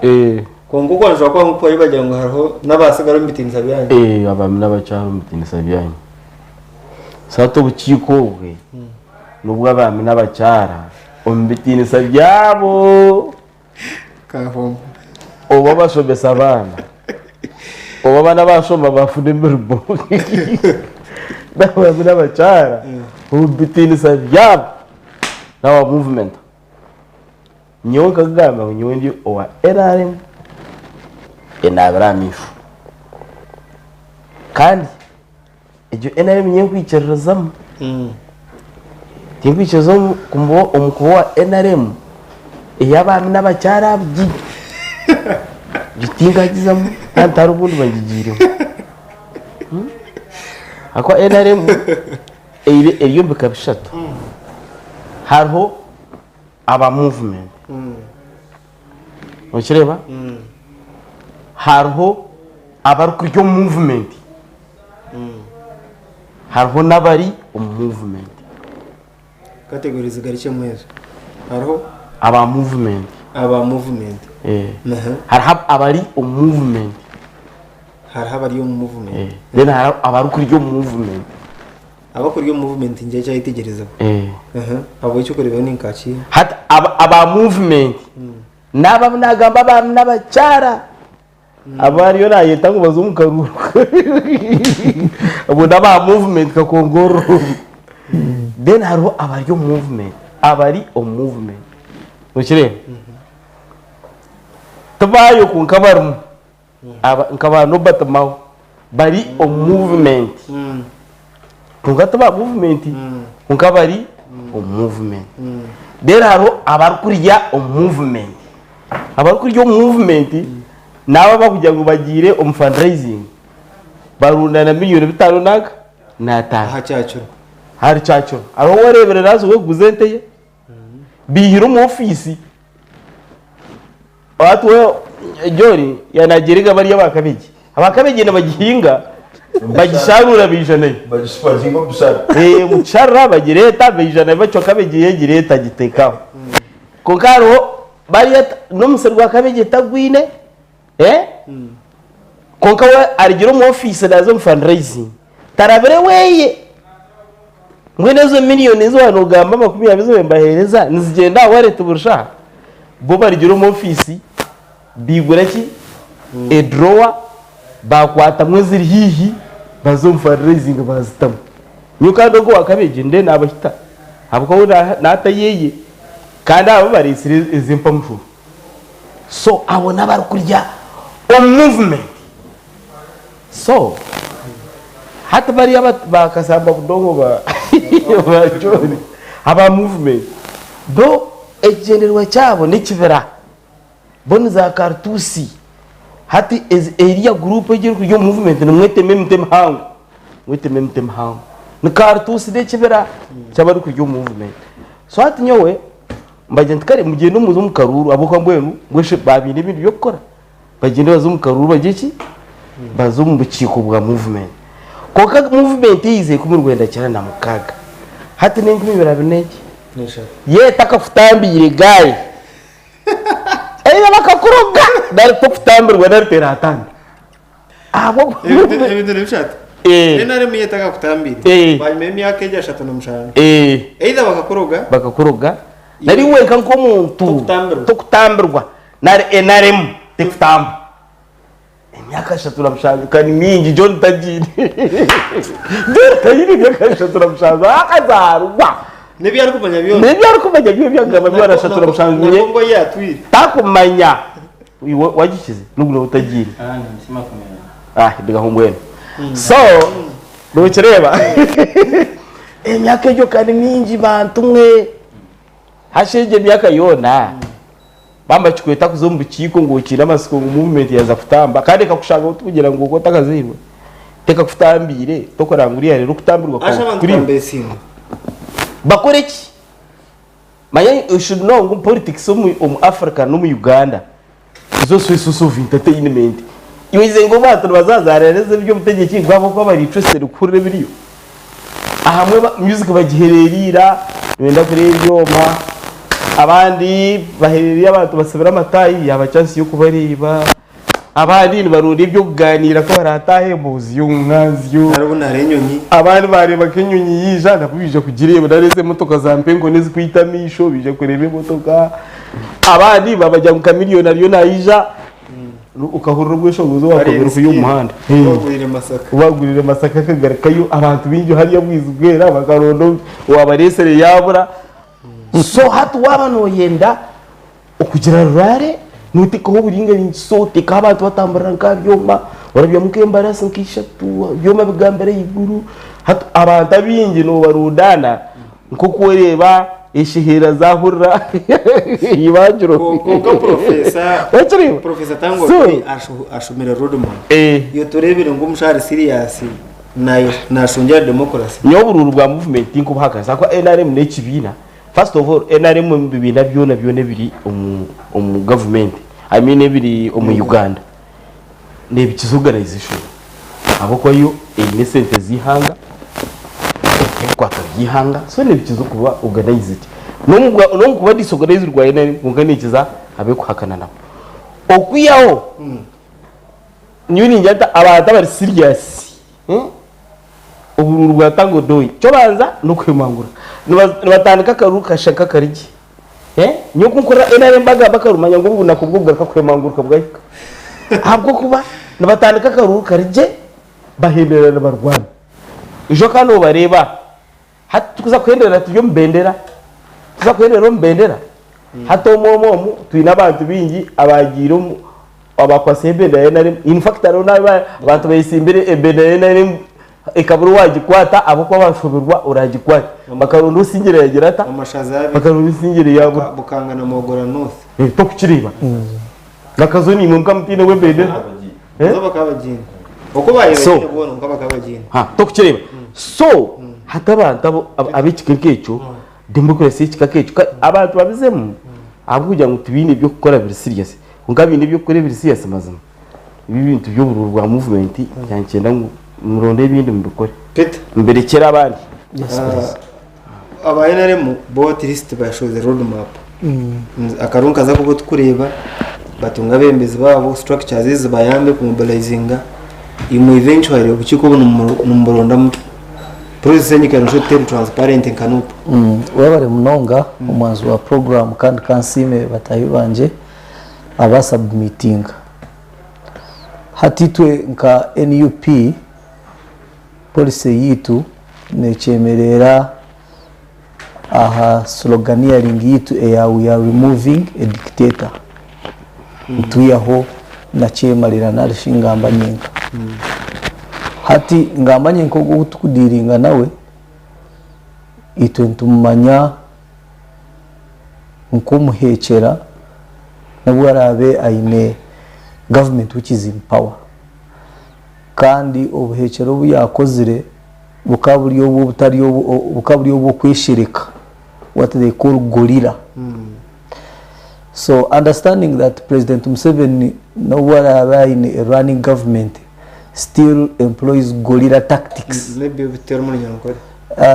kwonka okwanjura kwabo nkukubaire bagira ngu hariho n'abasigara omu bitiinisa byanyu. Abaami n'abakyara omu bitiinisa byanyu. So hati obukiiko obwe n'obw'abaami n'abakyara omu bitiinisa byabo. Oba bashomesa abaana, oba abaana bashoma bafuna emirimo, n'abaami n'abakyara omu bitiinisa byabo n'aba movement. Nyowe nkakugamba ngu nyowe ndi owa NRM enaabire aha maisho kandi Egyo NRM nyowe nkwikiririzamu. Tinkwikiriza omu kuba owa NRM ey'abaami n'abakyara abugi. Egyo tinkagizamu kandi tihariho obu ndiba ngigiiremu. Ahakuba NRM eri omu bika bishatu. Hariho aba movement, nokireeba? Hariho abarikurya omu movement. Hariho n'abari omu movement. Categories zigarukyemu ezo. Hariho? Aba movement. Aba movement. Hariho abari omu movement. Hariho abari omu movement. Then hariho abarikurya omu movement. Abakurya omu movement ngira ekyayetegyerezibwa. Abo ekyokureeberaho ni nka ki? Hati aba movement n'abo abu naagamba abaami n'abakyara. Aba ariyo nayeta ngu baze omu karuuru obwo n'aba movement kakongororo. Then hariho abari omu movement, abari omu movement nokireeba? Tibaayo kwonka barimu, aba nka ba Norbert Mao bari omu movement kwonka ti ba movement kwonka bari omu movement. Then hariho abarikurya omu movement. Abarikurya omu movement naabo abarikugira ngu bagiire omu fundraising barundana miriyoni bitaano nanka n'ataano. Aha kyakiro. Ahari kyakiro. Hariho owareeberera haza owekuguza ente ye, baihire omu ofiisi. Hati we John yanagira bariya aba kabegi. Aba kabegi nibagihinga bagisharuura baija nayo. Bagihinga omu bishara. Omu kishara bagireeta baija nayo bacwa kabegi ye agireeta agiteeka aho. Kwonka hariho bariya n'omusiri gwa kabegi tagwine kwonka we arugire omu ofiisi naaza omu fundraising tarabire weye. Mbwenu ezo miriyoni ezi waaba noogamba 20 ezi nimbaheereza nizigyenda aha wallet buri shaaha? Bo barugire omu ofiisi baigura ki? Eduroowa baakwatamu eziri haihi baza omu fundraising baazitamu. Nyowe kandi ogwo owa kabegi nde naabahita ahabw'okuba we naata eyeye kandi abo bareetsire ez'empamushoro. So abo n'abarikurya omu movement. So hati bariya ba Kasamba Budongo ba ba John aba movement bo ekigyendererwa kyabo n'ekibira bo ni za karituusi hati eriya guruupu egi erikuri omu movement nimwetema emiti emihango mwetema emiti emihango ni karituusi n'ekibira ky'abarikurya omu movement so hati nyowe mbagira nti kare mugyende muze omu karuuru ahabw'okuba mbwenu mbwenu shi baabaine ebindi by'okukora. Bagyende baze omu karuuru bagye ki? Baze omu bukiiko bwa movement. Kwonka movement eize 1906. Hati n'enkumi ibiri abiri n'enki? Ye etakakutambiire guy. Eira bakakuroga nari tokutambirwa nari teratambira. Ahabw'okuba Ebintu n'ebishatu. Eh. NRM yo etakakutambiire Eh. bwanyima y'emyaka egyo 37 Eh. either bakakuroga Bakakuroga nari wenka nk'omuntu Tokutambirwa. tokutambirwa nari NRM tekutamba. Emyaka 37 ka ni mingi John tagiine. John tagiine emyaka 37 akazaarwa. N'ebi arikumanya byona. N'ebi arikumanya byona ebi agamba byona 37 Na Kongo ei atwire. Takumanya. Iwe wagikize n'ogu nooba otagiine. Ah, ninsiima kumanya. Ah, ndigaho mbwenu. So, nokireeba? Emyaka egyo ka ni mingi bantu mwe. Hasha egyo emyaka yoona bamba kikweta kuza omu bukiiko ngu okiine amatsiko ngu movement yaaza kutamba kandi ekakushanga otikugira ngu okwo otakazairwe tekakutambiire tokuranga uriya reero okutambirwa Hasha kwawe abantu kuriyo. bambesinga. Bakore ki? Manya you should know ngu politics omu omu Africa n'omu Uganda is also a source of entertainment. Iwe oize ngu abantu nibazazaarira eby'obutegyeki ngu ahabw'okuba bari interested kuhurira ebiriyo. Ahamwe music bagihereriira nibenda kureeba ebyoma, abandi bahereriire abantu basibire amataayi yaaba chance y'okubareeba, abandi nibaronda eby'okuganiira ku baraataahe emboozi y'omumwazyo. Nari obu nari enyonyi. Abandi baareeba nk'enyonyi yaija nabo baija kugireeba nari ezi emotoka za mpengo n'ezirikwita amaisho baija kureeba emotoka. Abandi babagira ngu Chameleone ariyo naija. Okahurira obweshongozi owakomire kuya omu muhanda. Obagurire Masaka. Obagurire Masaka akagarukayo abantu baingi hariya bwizi bwera bakaronda owabareesire yaabura. So hati waaba nooyenda okugira rurare nooteekaho oburingaringiso oteekaho abantu batamburira nk'aha byoma orabyamu nk'embaraasi nk'ishatu ebyoma bigambire ahaiguru. Hati abantu abaingi noobarundaana Nk'oku oreeba esheheera zaahurira eibangiro. Kwonka Professor Wakireeba? Professor Tangwa So- Obi ashomire Rodman. Eh. Iyo tureebire ngu omushaho ari serious nayo nashongyera democracy. Nyowe oburuuru bwa movement tinkubuhakanisa ahakuba nrm n'ekibiina first of all nrm omu bibiina byona byona ebiri omu omu government I mean ebiri omu Uganda nebikiza organisation ahabw'okuba yo eine esente z'eihanga, ebikwatwa by'eihanga so nebikiza okuba organised. N'omu kuba disorganised kwa NRM kwonka nekiza abarikuhakana nabo. Okwihaho nyowe ningira nti abantu abari serious oburuuru bwa Tanga Odoi ekyobanza n'okwemangura. Nibatandika akaruuru kashusha nk'akari gye. Nyowe ku nkuhurira NRM bagamba akaruuru manya ngu obunaku bw'okugaruka kwemanguruka bwahika. Ahabw'okuba nibatandika akaruuru kari gye bahenderera nibarwana. Ijo ka noobareeba hati tikuza kuhenderera turi omu bendera, tikuza kuhenderera omu bendera. Hati omu omu omu twine abantu baingi abaagiire omu abakwatsire ebendera ya NRM in fact hariho n'aba abantu betsimbire ebendera ya NRM ekabura owagikwata ahabw'okuba bashoberwa oragikwate bakaronda osingire yagira ata Amashaza abiri. bakaronda osingire yabura Bukanga na Mwogora North. Eh, tokukireeba nakazo nimwe muka mutiine w'ebendera Eh? Zo bakaba bagiine. Oku baayebagire So. boona muka bakaba bagiine. Ha, tokukireeba so hati abantu abo ab- ab'ekika nk'ekyo democracy y'ekika nk'ekyo ka- abantu babizemu ahabw'okugira ngu tibaine by'okukora biri serious Kwonka baine eby'okukora ebiri serious mazima. Ebi ebintu by'oburuuru bwa movement niinyenda ngu muronde ebindi mubikore. Peter. Mubirekyere abandi. Yes, please. Aba NRM bo at least bashoze road map. Akarungu kaza kuba tukureeba batunga abebembezi baabo structures ezibayambe ku mobilizinga imwe eventually obukiiko obu nimuburonda muta? Process enyikara noshusha oti teri transparent nka NUP. Webare munonga omwanzi wa program kandi kansiime bataahi bangye. aba submitinga. Hati itwe nka nup policy yitu nekyemerera aha sloganeering yitu eya we are removing a dictator. Nitwihaho nakyemarira narishi ngamba nyenka. Hati ngamba nyenka ogu ou tukudiringa nawe itwe nitumumanya nk'omuheekyera n'obu araabe aine government which is in power kandi obuheekyera obu yaakozire bukaba buri obu obutari obu bukaba buri obw'okweshereka what they call gorilla so understanding that president Museveni n'obu araabe aine a running government still employs gorilla tactics. Maybe obiteera omu Runyankore.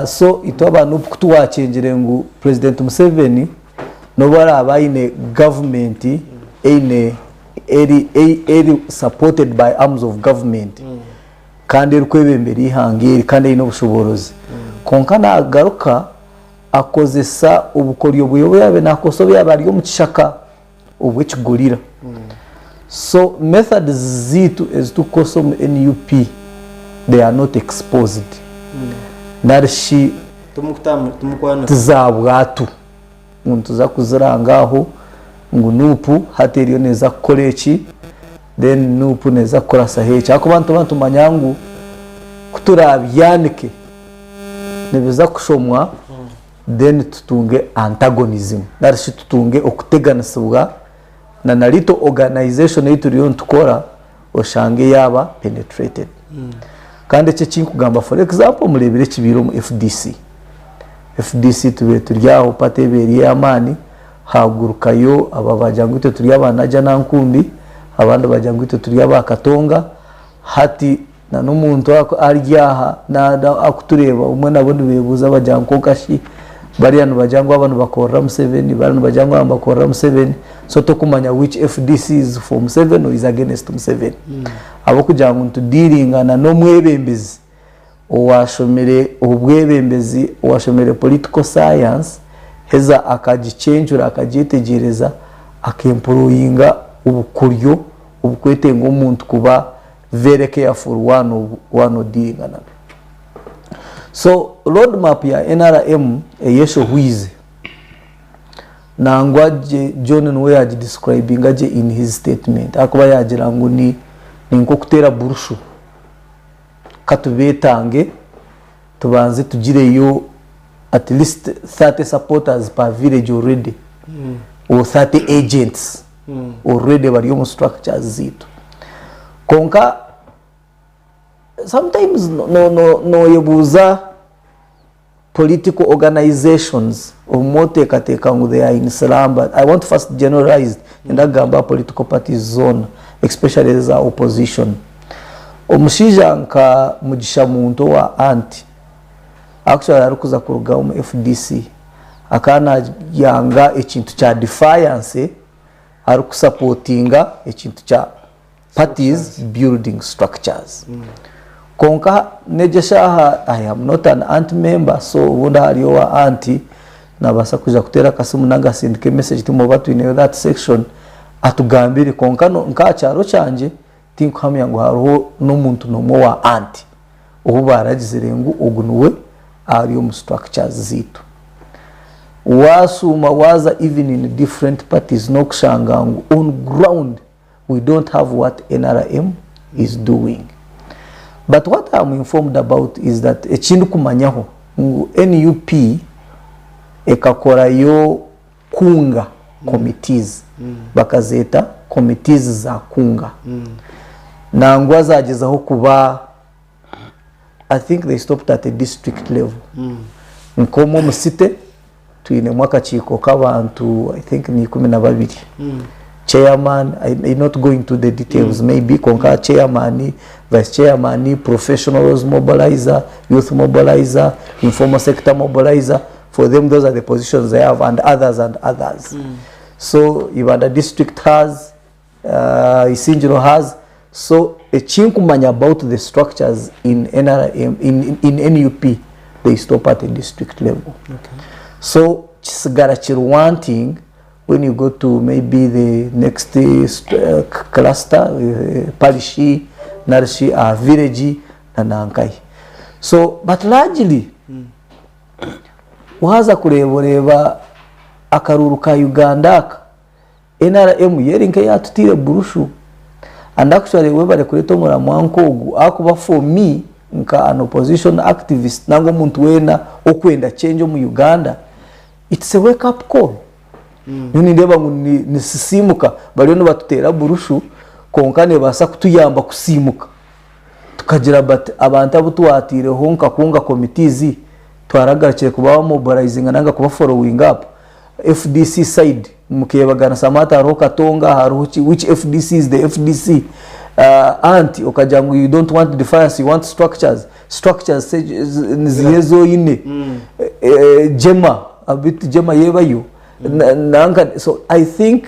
So itwe aba nup ku twakyengire ngu President Museveni n'obu araabe aine gavumenti eine eri eri supported by arms of government, kandi erikwebembera eihanga eri kandi eine obushoboorozi. Kwonka naagaruka akozesa obukoryo bwe obu yaabaire naakozesa obu yaabaire ari omu kishaka obw'ekigorira. So methods zaitu ezi turikukozesa omu nup they are not exposed nari shi tizaabwatu ngu nituza kuziranga aho ngu nup hati eriyo neeza kukora eki then nup neeza kukurasaho eki ahakuba nituba nitumanya ngu ku turaabyanike nibiza kushomwa then tutunge antagonism nari shi tutunge okuteganisibwa na na little organization ei turiyo nitukora oshange yaaba penetrated. Kandi eki ekinkugamba for example mureebire ekibaire omu FDC. FDC tubaire turi aho party eba eri ey'amaani haagurukayo aba baagira ngu itwe turi aba Najjanankumbi abandi baagira ngu itwe turi aba Katonga hati Na n'omuntu ari aha akutureeba obumwe nabo nibeebuuza bagira ngu kwonka shi bariya nibagira ngu aba nibakorera Museveni, bariya nibagira ngu aba nibakorera Museveni, so tokumanya which FDC is for Museveni or is against Museveni. Ahabw'okugira ngu nitudiiringana n'omwebembezi owaashomire obwebembezi, owaashomire political science heza akagicwencura akagyetegyereza akempuruyinga obukoryo obukwetenga omuntu kuba very careful waaba nodealinga nabyo. So road map ya NRM eyeshohwize nangwa gye John niwe yagidescribinga gye in his statement ahakuba yagira ngu ni nk'okuteera burushu katubetange tubanze tugireyo at least 30 supporters per village already or 30 agents already bari omu structures zaitu. Kwonka sometimes noyebuuza political organizations obumwe oteekateeka ngu they are in slumber. I want to first generalize, niinyenda kugamba aha political parties zoona especially eza opposition. Omushaija nka Mugisha Muntu owa Anti actually arikuza kuruga omu FDC akaba nayanga ekintu kya defiance arikusapotinga ekintu kya parties building structures. Kwonka n'egi eshaaha I am not an anti member so obundi ahari owa anti nabaasa kwija kuteera akasimu nari asindike message timuba twineyo that section atugambire kwonka nk'aha kyaro kyangye Tinkuhamya ngu hariho n'omuntu n'omwe owa anti ou baaragizire ngu ogu niwe ari omu structures zaitu. Waashuuma waaza even in different parties n'okushanga ngu on ground we don't have what nrm is doing. But what am informed about is that eki ndikumanyaho ngu nup ekakorayo Kunga committees bakazeeta committees za Kunga nangwa zagyezaho kuba I think they stopped at a district level nk'omu omu city twinemu akakiiko k'abantu I think ni 12 chairman I may not go into the details maybe kwonka chairman, vice chairman, professionals mobilizer, youth mobilizer, informal sector mobilizer For them those are the positions they have and others and others. So Ibanda district has, Isingiro has, so ekinkumanya about the structures in NRM, in, in NUP, they stop at a district level. So kisigara kiri wanting when you go to maybe the next cluster, parish, narishi aha village na nankahi. So but largely, Waaza kureeba oreeba akaruuru ka Uganda aka, NRM yo eri nk'eyaatutaire burushu and actually webare kureeta omuramwa nk'ogu ahakuba for me nka an opposition activist nanga omuntu weena okwenda change omu Uganda, it's a wake up call. Nyowe nindeeba ngu nisisiimuka bariyo nibatuteera burushu kwonka neebaasa kutuyamba kusiimuka. Tukagira but abantu abu twataireho nka kunga committees twaragarukire kuba mobilizinga nanga kuba following up. FDC side mukebaganisamu hati hariho Katonga hariho ki which FDC is the FDC? Anti okagira ngu you don't want defiance you want structures, structures niziha ezi oine? Jema beitu Jema yo ebayo? Nanka so I think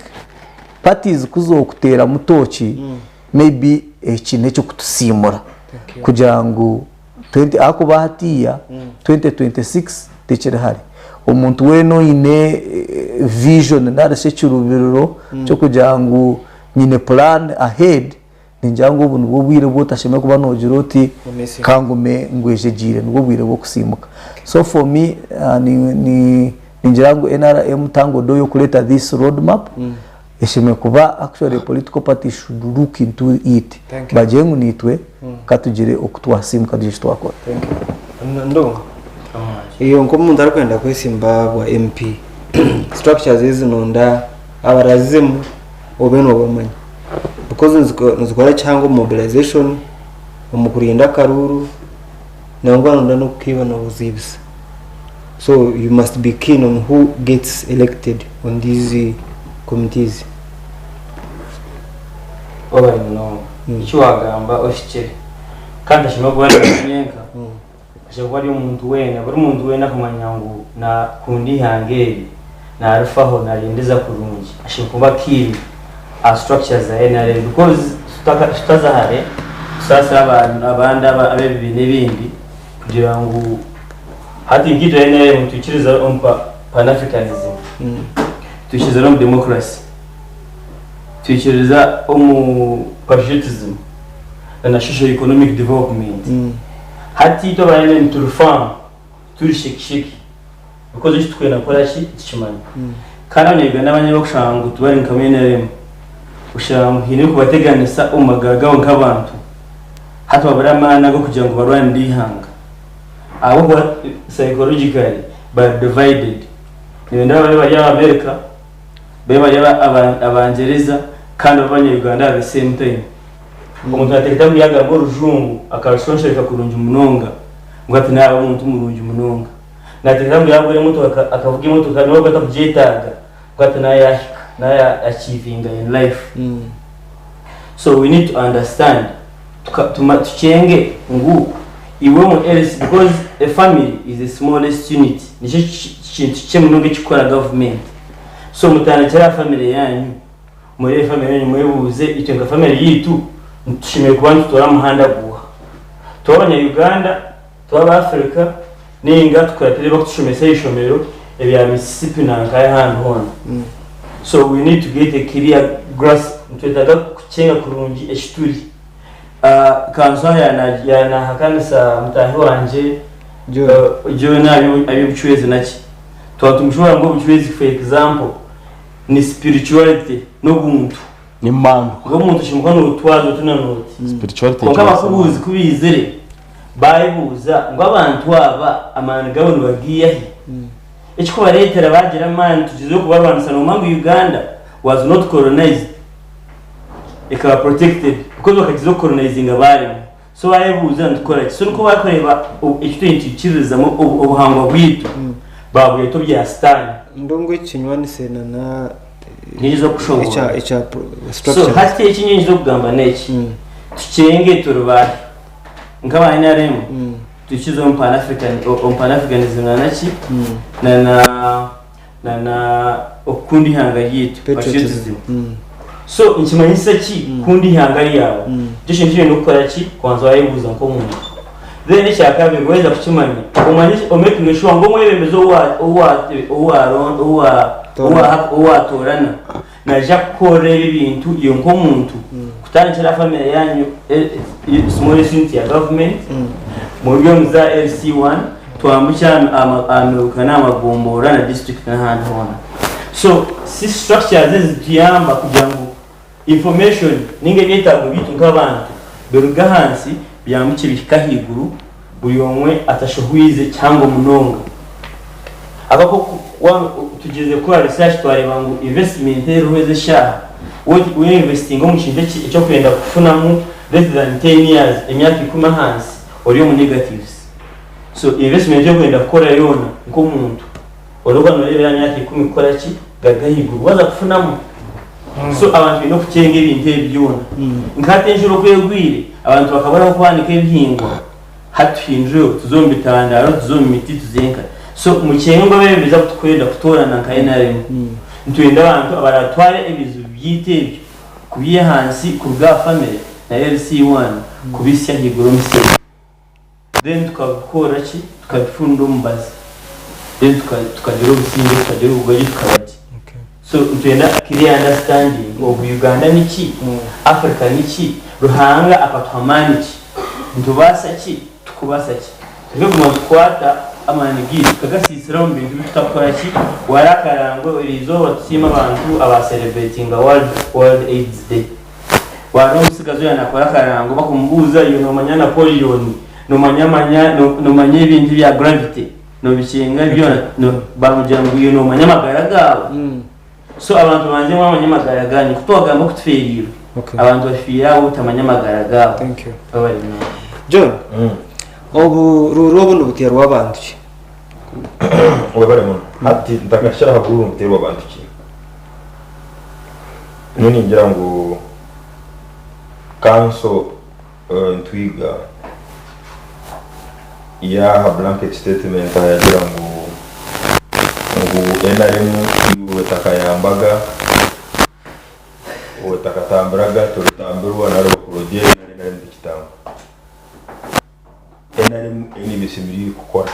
parties ku zookuteeramu tooki maybe eki n'eky'okutusiimura. kugira ngu 20 ahakuba hatiiya 2026 tekiri hare. Omuntu weena oine vision narishi ekirubiriro ky'okugira ngu nyine plan ahead, ningira ngu obu nibwo bwire obu otashemereire kuba nogira oti kangume ngwejegyeire, nibwo bwire bw'okusiimuka. So for me ningira ngu NRM thank God y'okureeta this road map, eshemereire kuba actually political party should look into it bagire ngu naitwe katugire oku twasiimuka tugire eki twakora. Ndongo, iyo nk'omuntu arikwenda kwesimba bwa MP, structures ezi nonda abarazizemu obe nobamanya because nizikora kihango omu mobilization, omu kurinda akaruuru nangwa nonda n'okukiiba nobuziibisa. So you must be keen on who gets elected on these committees. Webare munonga. Eki wagamba ohikire. Kandi tashemereire kuba ari nyenka. Ashemereire kuba ari omuntu weena, buri muntu weena akamanya ngu nakunda eihanga eri, narifaho, naryendeza kurungi. Ashemereire kuba keen aha structures za NRM because tutaza hare, tusaasire abandi ab'ebibiina ebindi kugira ngu hati nkaitwe NRM nitwikiriza omu Pan Africanism, twikiriza n'omu democracy, twikiriza omu patriotism na socio economic development. Hati itwe aba NRM turi firm, turi sheki sheki because eki turikwenda kukora ki titukimanya. Kandi abanya Uganda abandi abarikushanga ngu tibari nka NRM, oshanga ngu haine ebirikubateganisa omu magara gaabo nk'abantu, hati babura amaani ag'okugira ngu barwanire eihanga ahabw'okuba psychologically bari divided. Nibenda babe bari aba America, babe bari Abangyereza kandi babe abanya Uganda at the same time. Omuntu naateekateeka ngu yaagamba orujungu akarushonshereka kurungi munonga ngu hati naaba omuntu murungi munonga. Naateekateeka ngu yaagura emotoka akavuga emotoka n'obu arikuba atakugyetaaga ngu hati naaba yaahika, naaba ya achievinga in life. So we need to understand tukyenge ngu iwe omu LC because a family is the smallest unit nikyo kintu kikye munonga ekikukora government. So mutandikire aha family yaanyu. Mureebe family yanyu mwebuuze itwe nka family yaitu tushemereire kuba nitutoora muhanda guuha? Tube abanya Uganda, tube aba Africa ninga tukuratire ebibakutushomesa aha ishomero ebya Mississippi nankahi ahandi hoona. So we need to get a clear grasp nitwetaaga kukyenga kurungi eki turi. Kanso aha yanahakanisa mutaahi wangye John aha by'obucwezi naki. Twaba nitumushoboorora ngu obucwezi for example ni spirituality n'obuntu. N'emandwa. Ngu omuntu oshemereire kuba nootwaza oti na n'oti. Spirituality Kwonka ekimanyisa abakubuuzi ku baizire baayebuuza ngu abantu aba amaani gaabo nibagaiha hi? Ekikubareetera baagira amaani tugyezeho kubarwanisa noomanya ngu Uganda was not colonized ekaba protected because bakagyezaho kucolonizinga baaremwa. So baayebuuza nitukora ki? So nikwo barikureeba eki turi nitwikiririzamu obuhangwa bwaitu baabweta obya sitaane. Ndongo ekinywanise na na Nyinza kushoboora. ekya ekya So structures. hati eki nyinza okugamba n'eki, tukyenge turi baahi? Nk'aba NRM tukize omu Pan African omu Pan Africanism na naki na na na na okukunda eihanga ryaitu, Patriotism. patriotism. So nikimanyisa ki kukunda eihanga ryawe? Nikyo kintu eki oine kukora ki? Kubanza wayebuuza nk'omuntu. Then ekyakabiri waheza kukimanya, omanye omekinge sure ngu omwebembezi ou wa- ou wa- ou waron- ou wa- ou waha- ou watoorana naija kukukorera ebi ebintu iwe nk'omuntu kutandikira aha family yanyu smallest unit ya government muri omu za LC1 twambukye aha miruka n'aha magombolola na district n'ahandi hoona. So si structures ezi zituyamba kugira ngu information ninga ebyetaago byaitu nk'abantu biruge ahansi byambukye bihike ahaiguru buri omwe atashohwize kihango munonga. Ahabw'okuba waaba tugyerize kukora research twareeba ngu investment eriho ezi eshaaha, wa investinga omu kintu eki orikwenda kufunamu less than ten years, emyaka ikumi ahansi, ori omu negatives. So investment ei orikwenda kukora yoona nk'omuntu, orikuba nooreebera aha myaka ikumi kukora ki? Kugaruka ahaiguru waaza kufunamu. So abantu baine okukyenga ebintu ebi byona. Nka hati enjura oku egwire, abantu bakabura ah'okwanika ebihingwa, hati tuhindureho tuze omu bitandaaro, tuze omu miti, tuze nka. So mukyenge ngu abeebembezi abu turikwenda kutoorana nka NRM, nitwenda abantu abaraatware ebizibu byaitu ebyo kubiiha ahansi kuruga aha famire. Na LC1 kubisya ahaiguru omu sente. Then tukabikora ki? Tukabifunda omubazi. Then tukagira obusingye, tukagira obugwagye, tukaba gye. So nitwenda clear understanding of Uganda niki, Africa niki, Ruhanga akatuha maani ki, nitubaasa ki, tukubaasa ki. Tureke kuguma nitukwata amaani gaitu tukagasiisira omu bintu bi tutakukora ki, warakara ngu eriizooba tusiime abantu aba celebratinga world world aids day. Wareeba omutsigazi oyo nakora akarango bakumubuuza iwe nomanya Napoleon, nomanya manya nomanya ebintu ebya gravity. Nobikinga byona bamugira ngu iwe nomanya amagara gaawe. So abantu banze mwamanya amagara ganyu ku twagamba oku tufeereirwe. Abantu bafiire ahabw'obutamanya amagara gaabo. Thank you. Webale munonga. John, oburuuru obu nibuteerwa abantu ki? Webale muno. Hati ntakashara aha buruuru nibuteerwa abantu ki? Nyowe ningira ngu kanso Ntwiga yaaha blanket statement aha yagira ngu ngu nrm iwe otakayambaga, otakatambiraga toritambirwa nari bakurogyere nari nrm tekitamba. Nrm eine ebi eshemereire kukora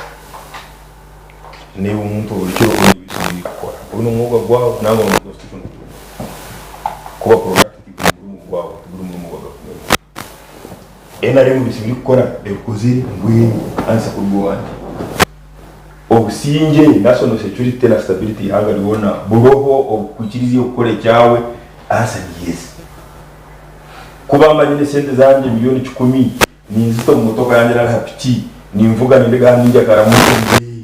naiwe omuntu buri kiro oine ebi oshemereire kukora. Ogu n'omwoga gwawe nangwa n'omu constitution gurimu. Kuba productive n'omurimo gwawe tiguri murimo gwa gavumenti. Nrm ebi eshemereire kukora ebikozire mbwenu answer kuruga owangye. Obusingye, national security na stability eihanga ryona buroho obukukwikiriza iwe kukora ekyawe? Answer ni yes. Kuba mba nyine esente zangye milioni kikumi Ninzita omu motoka yangye nari aha piki, ninvuga nindega aha nindya karamoja ngyee.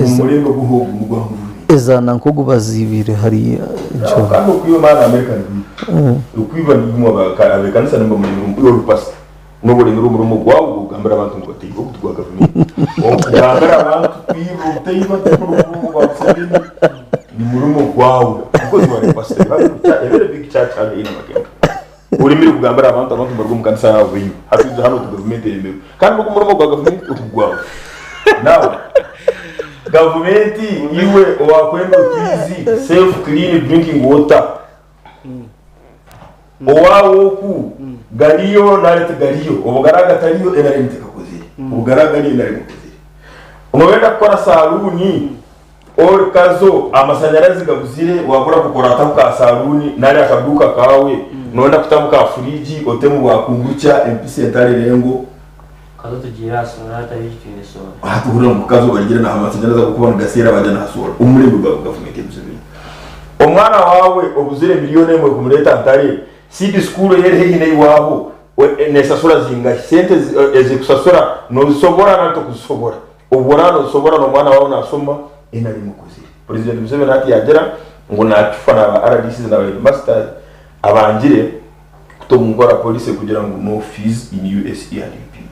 Omu muringo guha ogu nigwo ahu nvuga. Ezaana nk'ogu baziibiire hariya John. Kandi okwiba maani America nibwiba. Okwiba nibimwe abekanisa nibo bamuremire iwe ori pastor noba oremire omurimo gwawe gwokugambira abantu ngu bateiba ogu tigwa gavumenti. Okugambira abantu kwiba obuteiba tiguri murimo gwa Museveni ni murimo gwawe because you are a pastor you have a very big church hano in Makenga. Oremire kugambira abantu, abantu nibaruga omu kanisa yaawe baiba. Hati oija hanu oti gavumenti eremirwe. Kandi n'ogu omurimo gwa gavumenti ogu gwawe. Now, gavumenti iwe owakwenda otwizi, safe clean drinking water, owaawe oku gariyo nari tigariyo, obu gari agatariyo NRM tekakozire, obu gari agariyo NRM ekozire. Noyenda kukora saluuni, Ori kazo amasanyarazi gabuzire wabura kukora ataho ka saluuni nari akaduuka kaawe noyenda kutamu ka furiji otemu bwa kombucha empisi entare rengo. Kazo tugiire aha soora hati abaingi twine soora. Hati ohurira ngu kazo barigire naha amasanyarazi agokuba nigaseera bagya naha soora omurembe gwa gavumenti ya Museveni. Omwana waawe obuzire milioni emwe kumureta ntare seed school eyeri haihi neiwaho nesasura zingahi sente ezikusasura nozisobora nari tokuzisobora. Obwo oraaba nosobora n'omwana waawe naasoma NRM ekozire. Purezidenti Museveni hati yaagira ngu naakifa na ba RDCs na ba headmasters abangire kuta omu nkora policy ekugira ngu no fees in USE and UPE.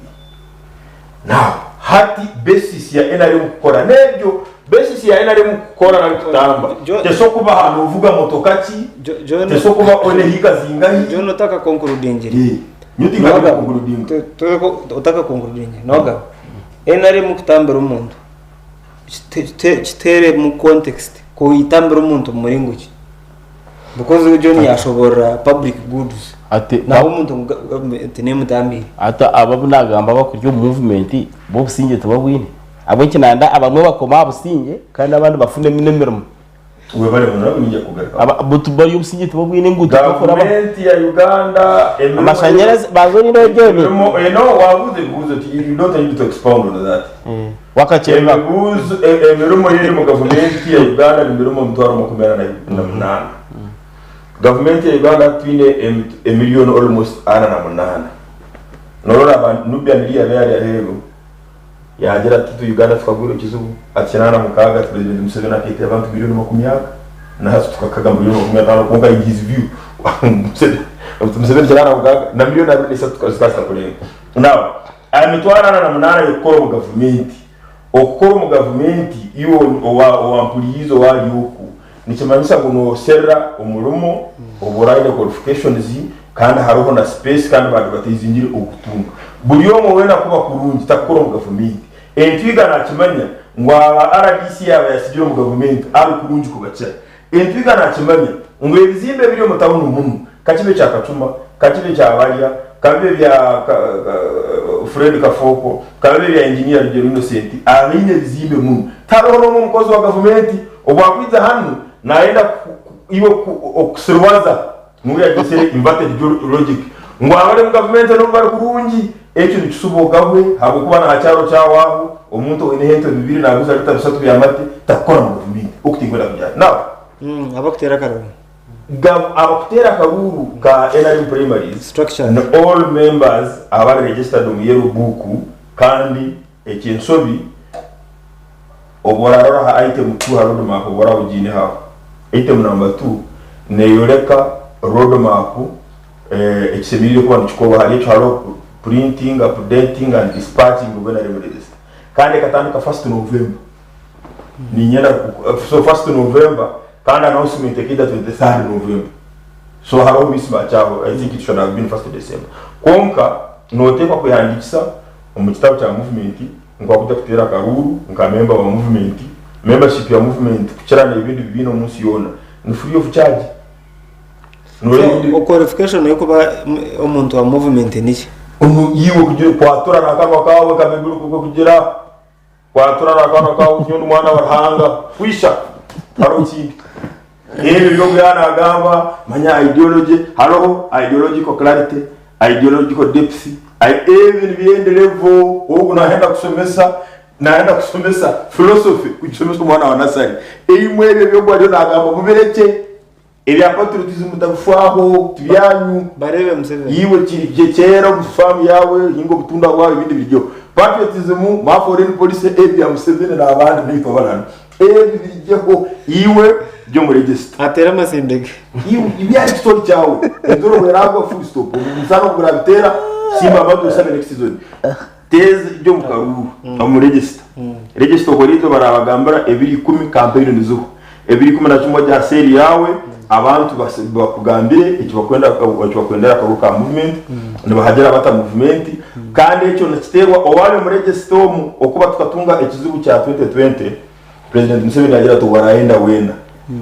Now hati basis ya NRM kukora n'ebyo, basis ya NRM kukora nari kutamba teso kuba aha noovuga motoka ki, teso kuba oine hiika zingahi. John otakakonkurudingire. Nyowe tinkagira konkurudinga. Otakakonkurudingire noga. NRM kutambira omuntu kiteere mu context kuyitambira omuntu mu muringo ki? Because John yashoborora public goods Ati naho omuntu ngu government nemutambiire. Hati abo abu nagamba abakuri omu movement bo obusingye tibabwine ahabw'enki nanda abamwe bakoma aha busingye kandi abandi bafune n'emirimo. Webale muno nabwo ninja kugarukaho. Aba but bari obusinge tibabwine enguuto bakuraba. Gavumenti ya Uganda emirimo Amashanyarazi banza orindeho John. emirimo eh, no wabuuza ebibuuzo ti you don't need to expound on that. Wakakyerera. Ebibuuzo e- emirimo eri omu gavumenti ya Uganda ni mirimo 848. Gavumenti ya Uganda twine emi- emiliyoni almost 48. Norora aba Nubian Li yaaba yari aheeru Yaagira ati, Itwe Uganda tukagwira ekizibu. Ati 86 ati Purezidenti Museveni akaita abantu milioni makumi aga, na hati tukakaga milioni makumi ataano kwonka in his view Museveni 86 na milioni 23 zikabaasa kurenga. Now, aha mitwaro ana na munaana y'okukora omu gavumenti, okukora omu gavumenti iwe owampuriize owaari oku, nikimanyisa ngu nooserera omurimo obu oraabe oine qualifications kandi hariho na space kandi ba advertisingire okutunga. Buri omwe weena kuba kurungi takukora omu gavumenti. Entwiga nakimanya ngu aba rdc yaaba yasigire omu gavumenti ari kurungi kubakira. Entwiga nakimanya ngu ebizimbe ebiri omu tawuni munu kakibe kya Kacuma, Kakibe kya Barya, kabibe bya Fred Kafooko, kabibe bya Engineer Rugyero Innocent, abaine ebizimbe munu. Tihariho n'omwe omukozi wa gavumenti obwakwija hanu nayenda iwe okusirwaza ngu yagyesere inverted logic ngu abari omu gavumenti n'obu bari kurungi. Ekyo nikishuba ogahwe ahabw'okuba n'aha kyaro kyawe aho omuntu oineho ente bibiri naguza lita bisatu by'amate takukora mu gavumenti. Oku tinkwenda kugira now. Abakuteera akaruru. Abakuteera akaruuru ka nrm primaries Structures. ni all members abari registered omu yellow book kandi eky'enshobi obu orarora aha item two aha road map obu oraba ogiineho aho item number two neyoreka road map ekishemereire kuba nikikorwa ahari ekyo hariho printing, updating and dispatching of nrm register kandi ekatandika first November. Niinyenda so first November kandi announcement ekaija 23rd November so hariho mismatch aho I think it should have been first December kwonka noteekwa kwehandiikisa omu kitabo kya movement nkwakuja kuteera akaruuru nka member wa movement membership ya movement kukira n'ebindi bibiina omu nsi yoona ni free of charge Noreeba So, qualification yokuba omuntu wa movement niki? Omu iwe kugira kwatura n'akanwa kawe nka Baibuli oku erikugira. Kwatura n'akaana kaawe oti, Nyowe ndi mwana wa Ruhanga. Kwisha, tihariho kindi. Ebyo by'ogu yaaba naagamba, manya ideology, hariho ideological clarity, ideological depth, ebi nibyenda level, ogu naahenda kushomesa, naahenda kushomesa philosophy, kugishomesa omwana wa nasari. Eimwe ebyo eby'ogu ariyo naagamba mubirekye. Ebya patriotism mutabifwaho, tibyanyu. Bareebe Museveni. Iwe kiri gye kyera omu farm yawe, hinga obutunda bwawe ebindi birigyeho. Patriotism, ma foreign policy ebya Museveni nabandi naitwe abari hanu. Ebi birigyeho. Iwe gye omu register. Ateere amasinde ge. Iwe ibyari ekitori kyawe. Enjura obu eragwa full stop. Omusana obu gurabiteera, simba amadu oshabe next season. Teeza gye omu karuuru, omu register. Register okore itwe barabagambira ebiro ikumi campaign nizihwa. Ebiro 11 ogye aha seeri yaawe abantu bakugambire eki bakwendera akaruuru ka movement, nibahagira bata movement kandi ekyo nikiteerwa owaaba omu register omu okuba tukatunga ekizibu kya 2020 President Museveni yaagira ati owarayenda weena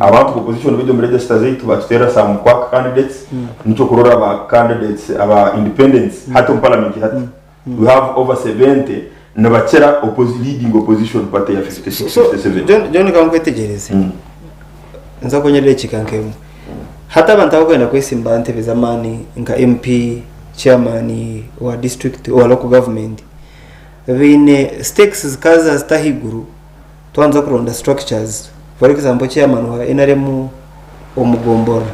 abantu ba opposition baija omu register zaitu batuteerera some quack candidates nikyo okurora ba candidates aba independents hati omu parliament hati We have over 70 nibakira leading opposition party ya 56, So, 57. John, John kankwetegyereze nza kwongyera edakiika nk'emwe hati abantu abakwenda kwesimba aha ntebe z'amaani nka mp chairman wa district owa local government baine stakes zikaza zita ahaiguru twanza kuronda structures for example chairman wa nrm omu gomborora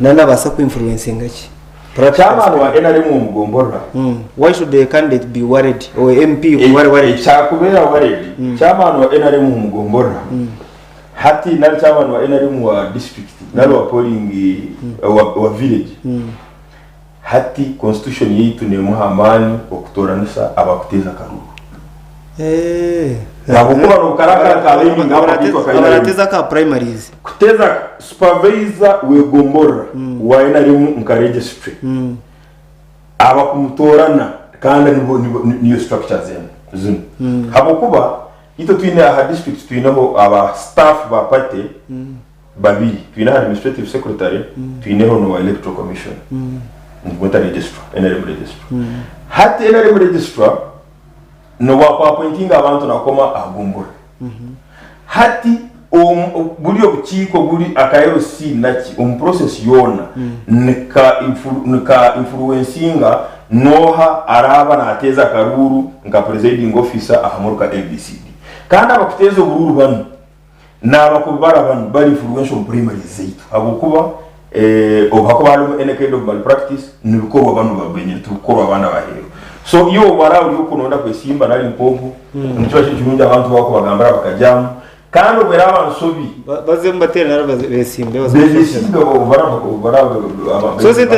nanabaasa ku influencinga ki Chairman wa nrm omu gomborora. Why should a candidate be worried or MP worry worried? Ekyakubeera worried, chairman wa nrm omu gomborora hati nari chairman wa nrm wa district nari wa polling wa village hati constitution yaitu nemuha amaani okutoranisa abakuteeza akaruuru. Ahabw'okuba n'obukarakara ka aiming up akaitu aka nrm. Abarateza aka primaries. Kuteeza supervisor w'egomborora wa nrm nka registry abakumutoorana kandi nibo nibo niyo structure zenu zinu habwokuba itwe twine aha district twineho aba staff ba party babiri twineho administrative secretary twineho n'owa electoral commission nigweta registrar nrm registrar hati nrm registrar N'obu akwapointinga abantu nakoma aha gombora. Hati buri obukiiko buri aka LC naki omu process yoona nika nika influencinga noha araaba nateeza akaruuru nka presiding officer aha muruka ABCD. Kandi abakuteeza oburuuru banu Naabakubara banu bari influential omu primaries zaitu habwokuba obu hakuba harimu any kind of malpractice nibikorwa banu benyini tibikukorwa abaana abaheeru. So iwe obu oraba ori okwo noyenda kwesimba nari nk'ogu nikiba kiri kirungi abantu baawe kubagambira bakajyamu kandi obu eraaba nsobi Bazemu bateere nari besimbe besimbe obu baraba So sente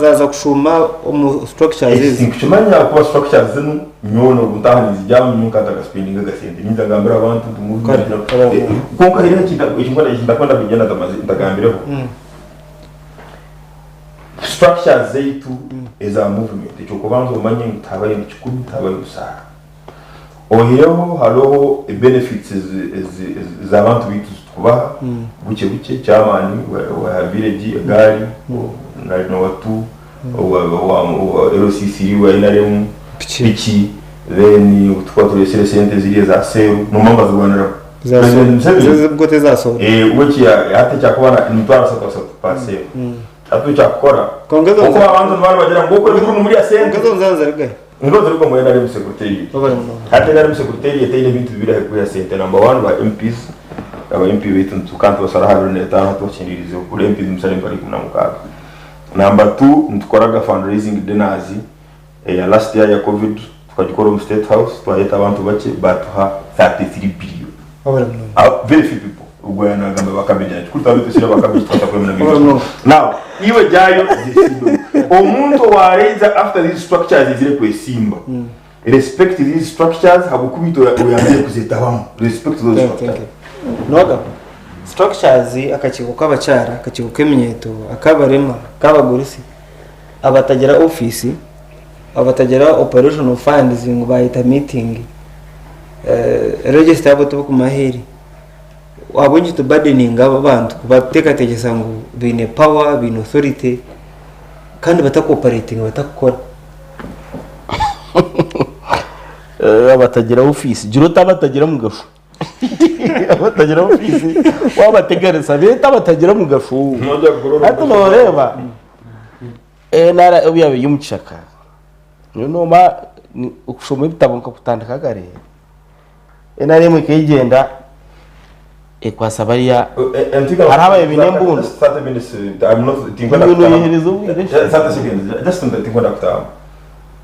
zaaza kushuuma omu structures ezi? Tinkukimanya ahakuba structures zinu Nyowe nobu ntaaha ninzigyamu nyowe nka ntakaspendinga akasente nyinza ngambire abantu nti Kare, kare. Kwonka hariho ekintu ekindakwenda kwija ntagambireho. Structures zaitu eza movement ekyokubanza omanye ngu tihabayo ni kikumi tihabayo busaara. Oihireho hariho benefits ez'abantu baitu ezitukubaha bukye bukye chairman wa village egaari nari nowa tu. Owa LCC owa NRM, piki, then tukuba tureetsire esente ziri eza seeru, noomanya nibazirwaniraho. President Museveni Ubwo tezasohora. Eh, we eki hati ekyakuba nimitwaro asatu asatu per cell. Hati we ekyakukora, Kwonka ezo okuba abantu nibaba nibagira ngu okwo eruguru nimurya sente. Kwonka ezo nzanza zirigahe? Nizo zirikuba omu NRM secretariat. Webale munonga. Hati NRM secretariat eine ebintu bibiri ahu erikwiha sente. Number one ba MPs, aba MP baitu nitukaba nitubasara aha abiri n'etaano hati bakyendereizeho buri MP nimusara emitwaro 16. Number two nitukoraga fundraising dinners eya last year ya covid tukagikora omu state house twayeta abantu bakye batuha 33 billion. Webale munonga. Ah, very few people. Ogwo yaaba nagamba ba cabbage ati kuri twaba twesire ba cabbage twatakwemera Webale munonga. Now iwe gyayo gyesimbe. Omuntu owareija after these structures aizire kwesimba. Respect these structures habwokuba itwe oyangire kuzetabamu. Respect those Thank structures. you. Noga structures akakiiko k'abakyara, akakiiko k'eminyeeto, ak'abarema, ak'abagurusi, abatagira ofiisi, abatagira operational funds ngu baayeta meeting, register yaabo tibarikumanya ahu eri. Ahabw'enki tu burdeninga abo abantu kubateekateekyesa ngu baine power, baine authority kandi batakuoperatinga batakukora? Abatagira ofiisi, gira oti abatagira mugasho. Abatagira ofiisi wabateganisa beete abatagira mugasho. Noija kugorora Hati omugasho. nooreeba NRA obu yaabaire eri omu kishaka, nyowe noomanya okushoma ebitabo nkakutandika kare. NRM ekegyenda ekwasa bariya hariho ababaire baine embundu. Iwe noyehereza obwire shi? Tinkwenda kutaahamu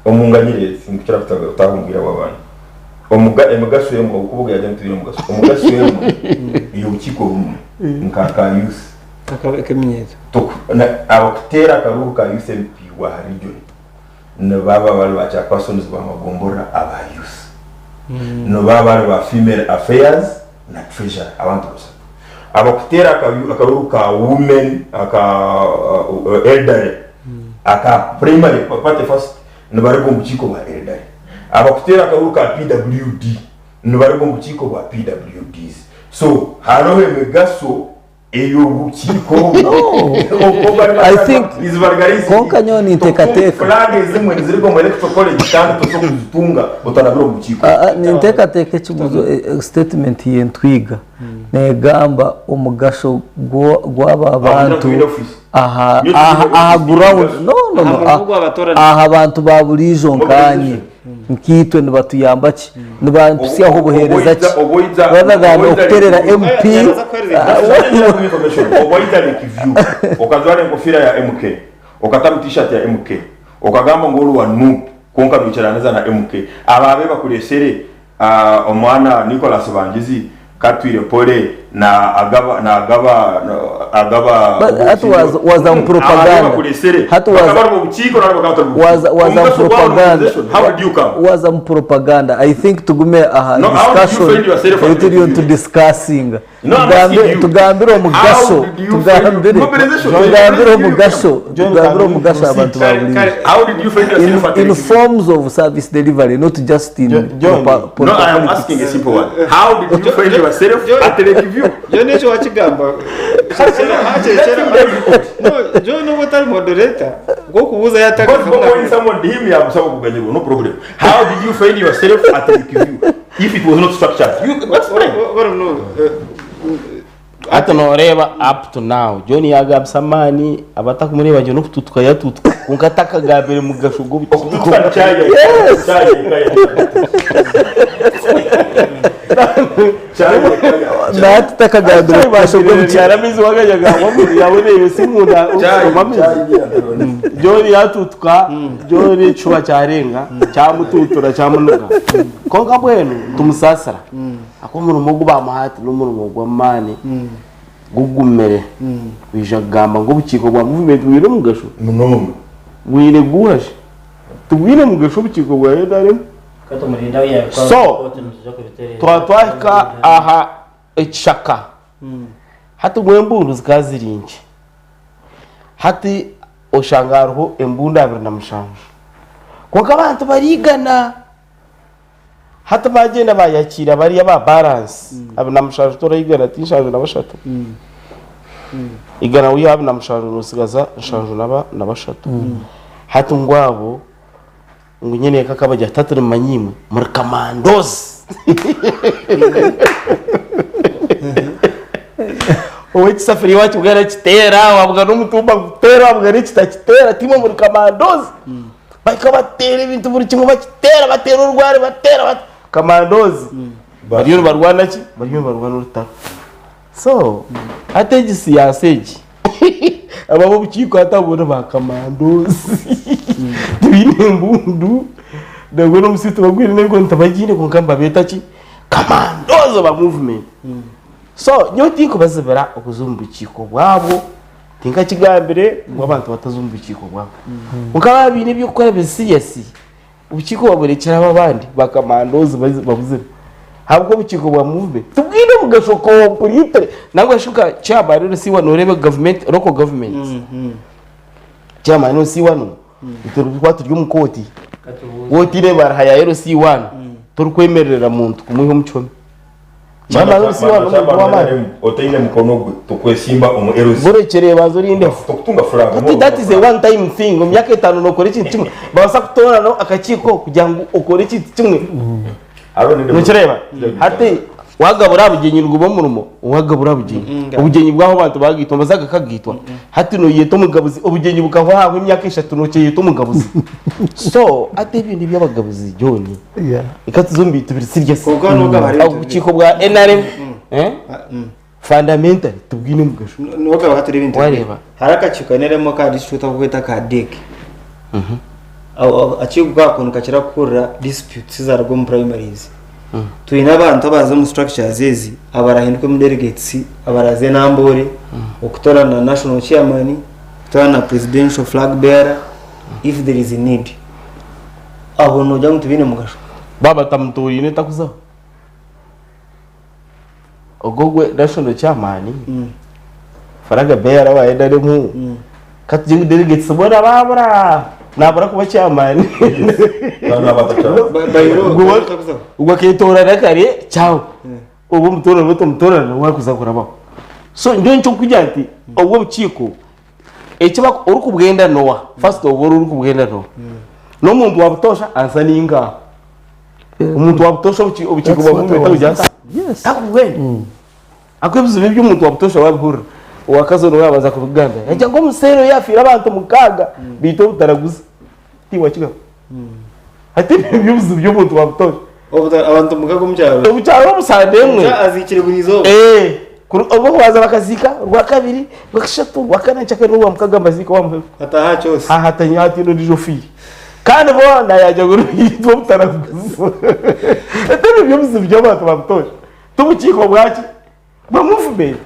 omunganyire tinkukira kutaaha omu bwire bw'abandi emigasho emwe ahabw'okuba ogu yaagira ngu twine omugasho omugasho emwe ey'obukiiko obumwe nka ka youth abakuteera akaruuru ka youth MP wa region nibaba bari ba chairpersons ba magomborora aba youth, nibaba bari ba female affairs na treasurer abantu bashatu. Abakuteera akaruru ka women aka elderly aka primary party first nibaruga omu bukiiko bwa elderly. Abakuteera akaruru ka PWD nibaruga omu bukiiko bwa PWDs. So hariho emigaso ey'obukiiko obwo I think kwonka nyowe ninteekateeka flag ezimwe niziriga omu electoral college kandi tosobola kuzitunga otarabire omu bukiiko. Ah, ah, ninteekateeka ekibuzo eh, eh, statement yentwiga negamba omugasho gwo- gw'aba bantu twine office. aha Nyowe aha twine aha office, ground twine no no no Aha ah, murugo gw'abatorani. aha bantu ba buriijo nkanye nkaitwe nibatuyamba ki nibampitsyaho buheereza ki rather than okuterera MP Owaija Lake View okajwara enkofiira ya MK, okatamu t-shirt ya MK, okagamba ngu ori wa nup kwonka noikiraniza na MK, abo abe bakuresere omwana Nicholas Bangizi Katwire Pole na Agaba na Agaba Agaba But hati waza waza mu Abo abe propaganda bakuresere hati bakaba waza bari mu bukiiko nari bakaba batari mu bukiiko. waza waza mu Omugasho gwabo propaganda mobilization, how did you come? waza mu propaganda i think tugume aha No, how did you discussion find yourself ei at turiyo the nitudiscussinga No, I'm tugambe asking you. tugambire omugasho How did you find tugambire mobilization? tugambire omugasho John, tugambire can we omugasho proceed? abantu ba buriijo How did you find yourself in, at in the forms of service delivery not just in John, No, I am asking a simple one. How did you find yourself at the review? John ekyo wakigamba no John oba otari moderator gw'okubuuza Because yataka when someone him yamusaba kuganyirwa, no problem. How did you find yourself at the review if it was not structured? You explain. Hati nooreeba up to now John yagambisa amaani abatakumureeba gye n'okututuka yatutuka kwonka atakagambire mugasho gw'obukiiko. nahati takagambire omugasho gw'obukiiko Yaramizi wagajyaga yaboneye sinkunda usoma amizi. John yatutuka John ekicuba kyarenga kyamututura kyamunuga kwonka mbwenu tumusaasira ahabw'okuba omurimo ogu bamuha hati n'omurimo gw'amaani gugumire kwija kugamba ngu obukiiko bwa muvumenti bwine omugasho Munonga. bwine guhashi tibwine mugasho obukiiko bwa NRM. So, twaba twahika aha ekishaka hati mbwenu embundu zikaba ziri nkye hati oshanga hariho embundu 27 kwonka abantu barigana hati bagyenda bayakiira bariya ba balance 27 torayigana ti 73 igana wiha 27 nosigaza 73. Hati ngu abo ngu nyeneka akabagira ati hati nimumanya imwe muri kamandozi. Ow'ekisafuriya wakibwera kiteera, wabugana n'omutumba guteera, wabugana ekita kiteera, ti imwe muri kamandozi. Bahika bateera ebintu buri kimwe bakiteera, bateera orwari bateera, bate kamandozi. Bariyo nibarwana ki? Bariyo nibarwana orutaro. So hati egi siyaasa egi aba ab'obukiiko hati abo ni baakamandozi tibaine mbundu nangwa n'omusiisi tibagwire n'emikono tibagiine kwonka nibabeeta ki kamandozi ba movement. So nyowe tinkubazibira okuza omu bukiiko bwabo tinkakigambire ngu abantu bataza omu bukiiko bwabo kwonka baaba baine eby'okukora biri serious Obukiiko baburekyere abo abandi bakamandoozi babuzire ahabw'okuba obukiiko bwa movement tibwine omugasho completely nangwa shi nka chairman LC wanu oreebe government local government chairman LC wanu itwe turikuba turi omu kooti waaba otaine ebaruha ya LC wanu torikwemererera muntu kumwiha omu kihome. Chairman LC wanu n'omuntu w'amaani. Otaine mukono gwe tokwesimba omu LC. Gurekyere banza orindeho. Tokutunga flag. Hati that is a one time thing omu myaka etano nokora ekintu kimwe babaasa kutoorana akakiiko kugira ngu okore ekintu kimwe nokireeba hati wagabura aha bugyenyi niguba omurimo wagabura aha bugyenyi obugyenyi bwaho abantu bagaitwa amazi gakagaitwa hati noyeta omugabuzi obugyenyi bukahwa hahwa emyaka eshatu nokyeyeta omugabuzi so hati ebintu ebyabagabuzi John reka tuze omu bintu biri serious Kwonka nogaba hariho ebintu obukiiko bwa NRM eh? Fundamentally tibwine mugasho. Nogaba haturi ebintu Wareeba. Hariho akakiiko NRM aka district aku bakweta ka DEC. Akakiiko ako nikakira kuhurira disputes ezaruga omu primaries. Twine abantu abaza omu structures ezi abarahindukemu delegates abaraze Namboole okutorana national chairman, kutorana presidential flag bearer if there is a need. Abo nogira ngu tibaine mugasho? Baaba batamutoreine takuzaho. Ogwo ogwe national chairman Faraga Bearer wa NRM katugye ngu delegates boona baabura nabura kuba chairman Ogwo aketoorana kare kyawe oba omutoorana oba otamutoorana wakuza kurabaho so nyowe nikyo nkugira nti obwo obukiiko eki orikubwenda noha first of all orikubwenda noha n'omuntu wa butoosha ansa ningaha Omuntu wa butoosha obukiiko bwa movement abugira ata? Takubwenda. Ahakuba ebizibu ebi omuntu wa butoosha wabihurira, owa kazo niwe yabanza kubigambira. Yagira ngu omuseeri oyu afiire abantu mukaaga beitu obutaraguza. Tiwakigamba? Hati ebyo nibyo bizibu by'omuntu wa butoosha. Abantu mukaaga omu kyaro. Omu kyaro omu sande emwe. Aziikire buri izooba. Orwo kubanza bakaziika, orwakabiri, orwakashatu, orwakana, enkyakare n'orwamukaaga nibaziika owa muheru. Hataaha kyose. Hataine ondiijo ofiire. Kandi boona yaagira ngu niitwe obutaraguza. Ebyo nibyo bizibu by'abantu ba butoosha. Ti bukiiko bwaki? Bwa movement.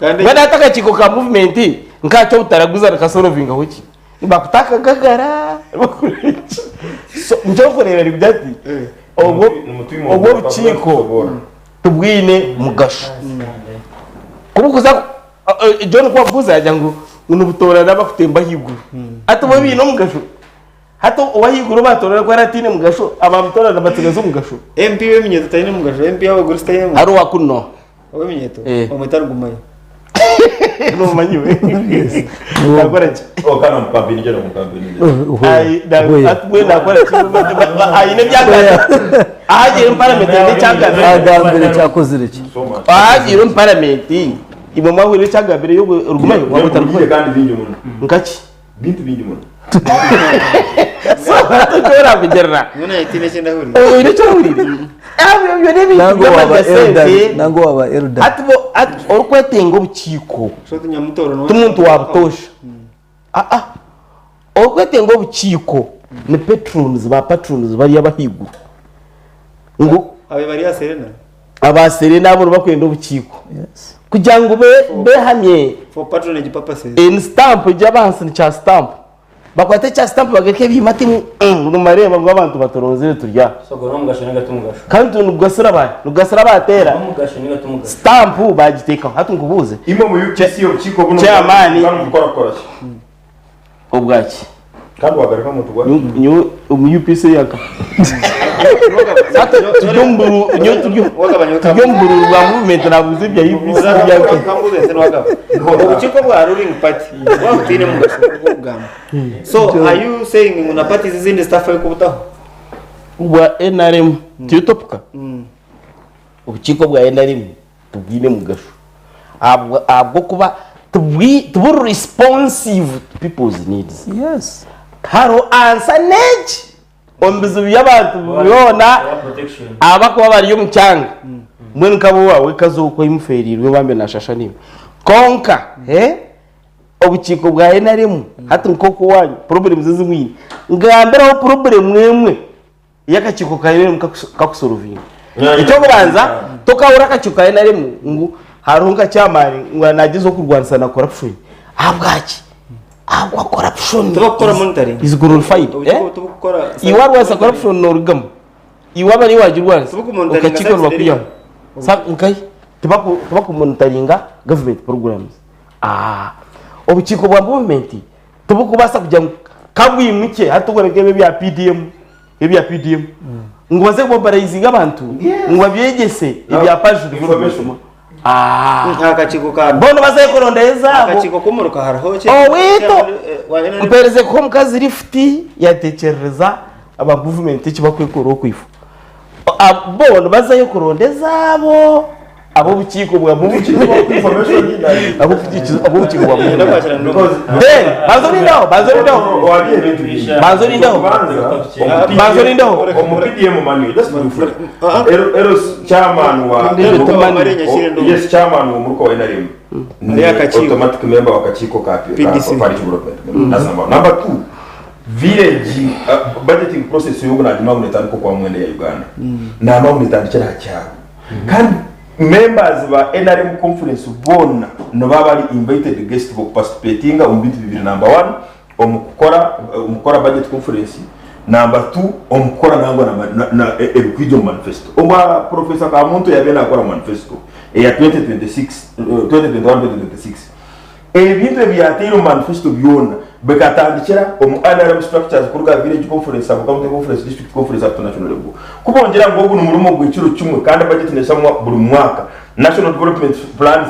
Kandi Mbwenu hati akakiiko ka movement nkakyo obutaraguza nikasorovingaho ki? Nibakuta akagagara, nibakora ki? So nikyo orikureeba nikugira ati obwo obwo obukiiko tibwine mugasho. Ku burikuza John ku wabuuza yaagira ngu nibutoorana abarikutemba ahaiguru. Hati bo baine omugasho? Hati ow'ahaiguru baatoorana ku araabe ataine mugasho, abaamutoorana batsigaza omugasho? MP w'eminyeeto taine mugasho, MP w'abagurusi taine mugasho. Hariho owa kunu n'oha? Ow'eminyeeto? Eh. Bamweta Rugumayo. Noomanya iwe? Naakora ki? Ai, mbwenu naakora ki? Aine ebi agambire. Ahagiire omu paramenti aine eki agambire. Agambire ekyakozire ki? Ahagiire omu paramenti imwe mwahurira eki agambire Rugumayo? Wamweta Rugumayo? Nkaki? Bintu bingi muno. So hati eki orakugirira Mbwenu naanye tihaine eki ndahurira. oine eki ohuriire? Ebyo n'ebintu Nangwa waba by'amarya elder, sente. nangwa waba elder. Hati bo hati orikwetenga obukiiko So ti Nyamutooro niwe ti muntu wa butoosha. Aa orikwetenga obukiiko ni patrons ba patrons bariya abahaiguru ngu Abe bari aha Serena. Aba Serena abo nibakwenda obukiiko kugira ngu behamye. For patronage purposes. Ni stamp egi abahansi ni kya stamp. Bakwate ekya stamp bagarike ebiima ati nimureeba ngu abantu baturonzire turi aha. So ogwo n'omugasho ninga ti mugasho? Kandi nigugasira baahi? Nigugasira abateera. N'omugasho ninga ti mugasho? Stamp bagiteekaho. Hati nkubuuze. Imwe omu UPC obukiiko buno Chairman. mukora kukora ki? Obwaki? Kandi wagaruka omuntu gwa. Nyowe omu UPC yaka. Hati turi omu bururu nyowe turi turi omu bururu bwa movement nabuuza ebya UPC byaka. Obukiiko bwa ruling party bwaba butaine mugasho gw'okugamba. So are you saying ngu na parties ezindi zitafayo kubutaho? Obwa NRM tiyo topuka? Obukiiko bwa NRM tibwine mugasho ahabw'okuba tiburi responsive to people's needs. Yes. Hariho ansa n'egi omu bizibu by'abantu byona abakuba bari omu kyanga mbwenu nkabo waawe kazookwa oimufeereirwe bambe nashasha naiwe kwonka obukiiko bwa NRM hati nk'oku owaanyu problems ezi mwine ngambiraho problem emwe y'akakiiko ka NRM kakusorovinga. Eky'okubanza tokahurira akakiiko ka NRM ngu hariho nka chairman ngu nagyezaho kurwanisa na corruption. Ahabwaki? Ahabwa corruption Tibakukora monitoring. is glorified. Obukiiko Eh? tibukukora Iwe warwanisa corruption norugamu. Iwe aba niiwe wagirwanisa Tibukumonitoringa okakiiko service nibakwihamu. Nkahi? Tibakumonitoringa government programs. Ah, obukiiko bwa movement tibukubaasa kugira ngu kabwimukye hati obwo nibwo ebya PDM ebya PDM ngu baze kumobilizinga abantu ngu babyegyese ebya parish development. Ah, Akakiiko ka boona bazeyo kurondayo ezaabo. Akakiiko k'omuruka hariho Oweitu mpereze kuha omukazi lifuti yatekyerereza aba movement eki bakwekora okwifu. Bo nibazayo kuronda ezaabo. Ab'obukiiko bwa ab'obukiiko bwa Then banza orindaho, banza orindaho. Banza orindaho. Banza orindaho. Omu PDM manual, just briefly. Eros chairman wa Yes, chairman wa muruka wa NRM. Ni automatic member wa kakiiko ka PDC. Parish Development. That's number one. Number two, village budgeting process yogu nagima ngu netandika okwa mwenda ya Uganda. Namba ngu netandikira aha kyaro. Kandi members ba nrm conference boona nibaba bari invited guest b'okuparticipatinga omu bintu bibiri number one omu kukora omu kukora budget conference number two omu kukora nangwa na na na ebikwija omu manifesto. Obwa Professor Kamuntu yabaire nakora manifesto eya 2026 2021 2026 Ebintu ebi yaataire omu manifesto byona bikatandikira omu NRM structures kuruga aha Village Conference, Sub County Conference, District Conference up to National level. Ku bongyera ngu ogu nimurimo gw'ekiro kimwe kandi budget neshamwa buri mwaka, National Development Plan 3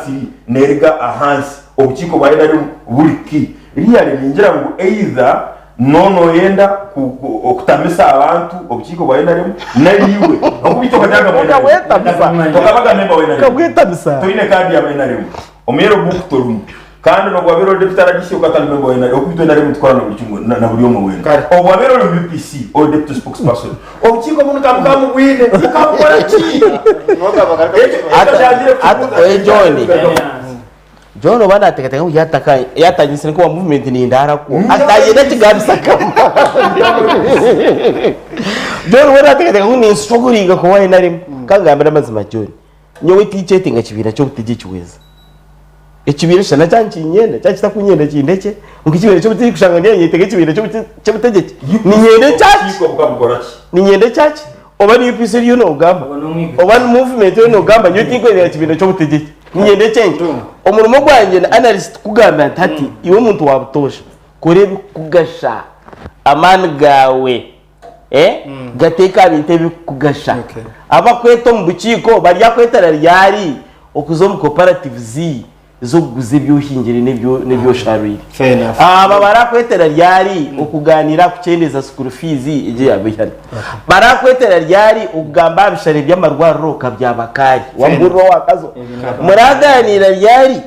neriga ahansi, obukiiko bwa NRM buri key. Really ningira ngu either nonoyenda kutamisa abantu obukiiko bwa NRM nari iwe ahabw'okuba itwe okajaga mu NRM, tokabaga member wa NRM, toine card ya NRM. Omu yellow book torimu kandi nobu wabaire ori deputy RDC okaba otari member wa NRM oku itwe NRM nitukora na buri kimwe na buri omwe weena. Kare. Obu wabaire ori omu UPC ori deputy spokesperson obukiiko bunu ka mukaba mubwine mukaba mukora ki? Ekyo ekyo kyangire Ata kukibuuza. oye John. John oba nateekateeka ngu yaataka yaatanyisire nka owa movement nindaara kwo atayenda kigambisa kama. John we nateekateeka ngu ninstrugglinga kuba NRM. Kangambire amazima John. Nyowe tinkyetenga kibiina ky'obutegyeki weeza. Ekibiina shana kyaba nikinyenda, kyaba kitakunyenda kindekye, kwonka ekibiina ky'obutegyeki kushanga ndiyo ninyetenga ekibiina ky'obutegyeki. Niinyenda ekyaki? Obukiiko bukabukora ki? Niinyenda ekyaki? Oba ni UPC eriyo noogamba, oba ni movement eriyo noogamba, nyowe tinkwenda kibiina ky'obutegyeki. Niinyenda ekyangye. Omurimo gwangye na analyst kukugambira nti hati iwe omuntu wa butoosha, kora ebirikukugasha, amaani gaawe. Gateeke aha bintu ebirikukugasha. Abakweta omu bukiiko baryakwetera ryari okuza omu cooperatives z'okuguza ebi ohingire n'ebi osharwire? Aba barakwetera ryari okugaaniira aha kukyendeeza school fees egyo eyaaba ehari? Barakwetera ryari okugamba aha bishare by'amarwariro nka bya Bakaari? Wamuhurira owa Kazo? Muragaaniira ryari?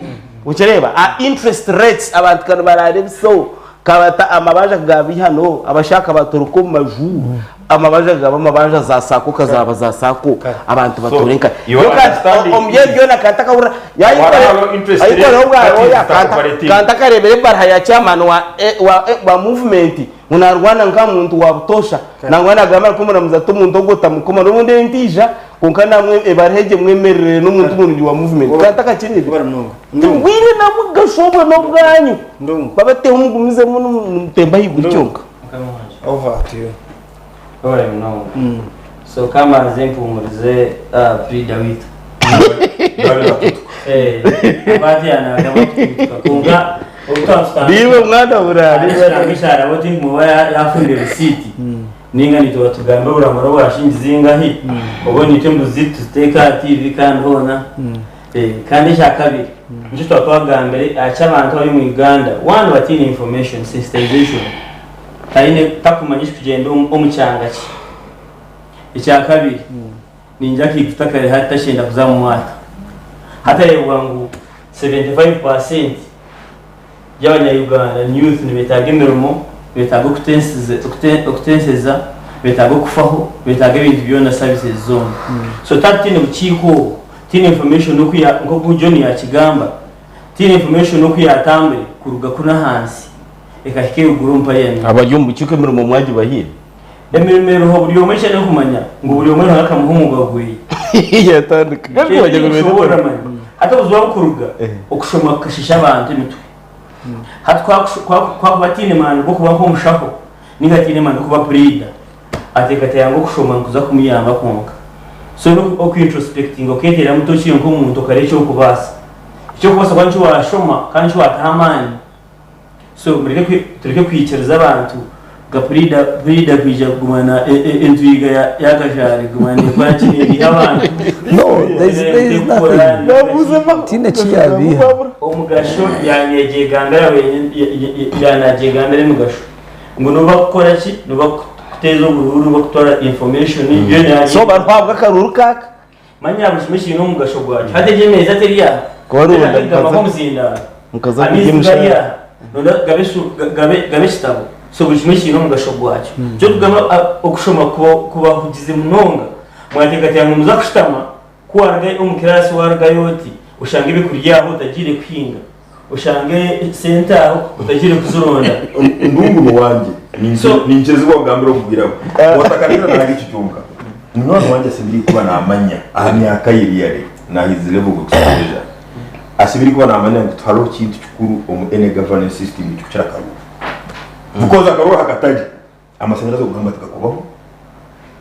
Okireeba? Aha interest rates abantu ka nibaraara ebiso Kabata amabanja ga bihano, abashaka batoroka omu maju, amabanja gaba amabanja za sacco kazaba za sacco, abantu So, bature nka your Yo kanta understanding omu by'ebyo is- byona kanta akahurira Waraharo interest rate, ayikoreho bwa that is oya kanta cooperative. kanta akareebera ebaraha ya chairman wa eh, wa eh, wa movement ngu narwana nka muntu wa butosha nangwa nagamba ari kumuramuza ati omuntu ogwo otamukoma n'obundi entiija kwonka namwe ebaraha egyo emwemererere n'omuntu murungi wa movement kanta akakireebera Webare munonga. Ndungu. Tibwine na mugasho obwo n'obwanyu. Ndungu. Babateho mugumizemu nimutemba ahaiguru kyonka. Mukama wangye. Over to you. Webare munonga. So kamanze mpumurize puriida waitu. Bari batutuka. Abantu yanagamba kututuka kwonka. Niiwe mwana buraari. Ekisharabo tinkuba yafunire risiiti ninga nitwe batugambe oburamura obwashingi zingahi obwo nitwe embuzi zitu tuziteeka aha TV kandi hoona. Kandi ekyakabiri nikyo twaba twagambire aha ky'abantu abari omu Uganda one bataine information sensitization taine takumanya ekikugyenda omu kyanga kye. Ekyakabiri ningira akaiguta kari hati takyenda kuza mu mwata. Hati areebwa ngu 75% y'abanya Uganda ni youth nibetaaga emirimo, nibetaaga okutenseza, nibetaaga okufaho, nibetaaga ebintu byona services zoona. So twaba tutaine bukiiko obu, tutaine information nkoku John yakigamba, tutaine information oku yatambure kuruga kunu ahansi ekahika eruguru omu parliament. Abari omu bukiiko emirimo mwagibahaire? Emirimo eriho buri omwe eki arikumanya ngu buri omwe Ruhanga akamuha omugabo gweye. Yatandika. Kandi Ekyo wagira ngu nikisoborora manya. Hati obuzibu ahu bukuruga, okushoma kukashiisha abantu emitwe. Hati ku akuba ataine maani g'okuba nk'omushaho ninga ataine maani g'okuba puriida, ateekateeka ngu okushoma nikuza kumuyamba kwonka. So oku introspectinga okeeteeramu tokiri nk'omuntu okareeba eki orikubaasa. Eki orikubaasa kuba nikyo waashoma kandi nikyo waataho amaani. So mureke tureke kwikiriza abantu nka puriida puriida kwija kuguma na entwiga ya kajari kuguma nekora ki nebiiha abantu. No, there is, there is nothing. Tihaine eki yaabiiha. Omugasho yanyegyegambira wenyini yanagyegambira emigasho ngu nobu bakukora ki nobu bakuteeza oburuuru bakutwara information byona So bariho ahabw'akaruuru kaaka. Manya buri kimwe kiine omugasho gwakyo. Hati egi emeeza teri aha. Kubaronda Teri aha mukaza gamba nk'omuzindaaro. mukaza kurya Amaizi emishara. gari aha. Nonda gabe esu- ga- gabe gabe ekitabo. So buri kimwe kiine omugasho gwakyo. Nikyo tugamba a- okushoma kuba kubahugize munonga. Mwateekateeka ngu nimuza kushutama, ku waruga omu kiraasi warugayo oti, oshange ebikurya aho otagiire kuhinga. Oshange sente aho otagiire kuzironda. Ndungu n'owangye So- ninkirizibwa kugambira okugwiraho otakanira nange ekyo kyonka munywani wangye asemeriire kuba namanya aha myaka ye really na his level of exposure asemeriire kuba namanya ngu tihariho kintu kikuru omu any governance system ekikukira akaruuru because akaruuru akatari amasanyarazi okugamba tigakubaho,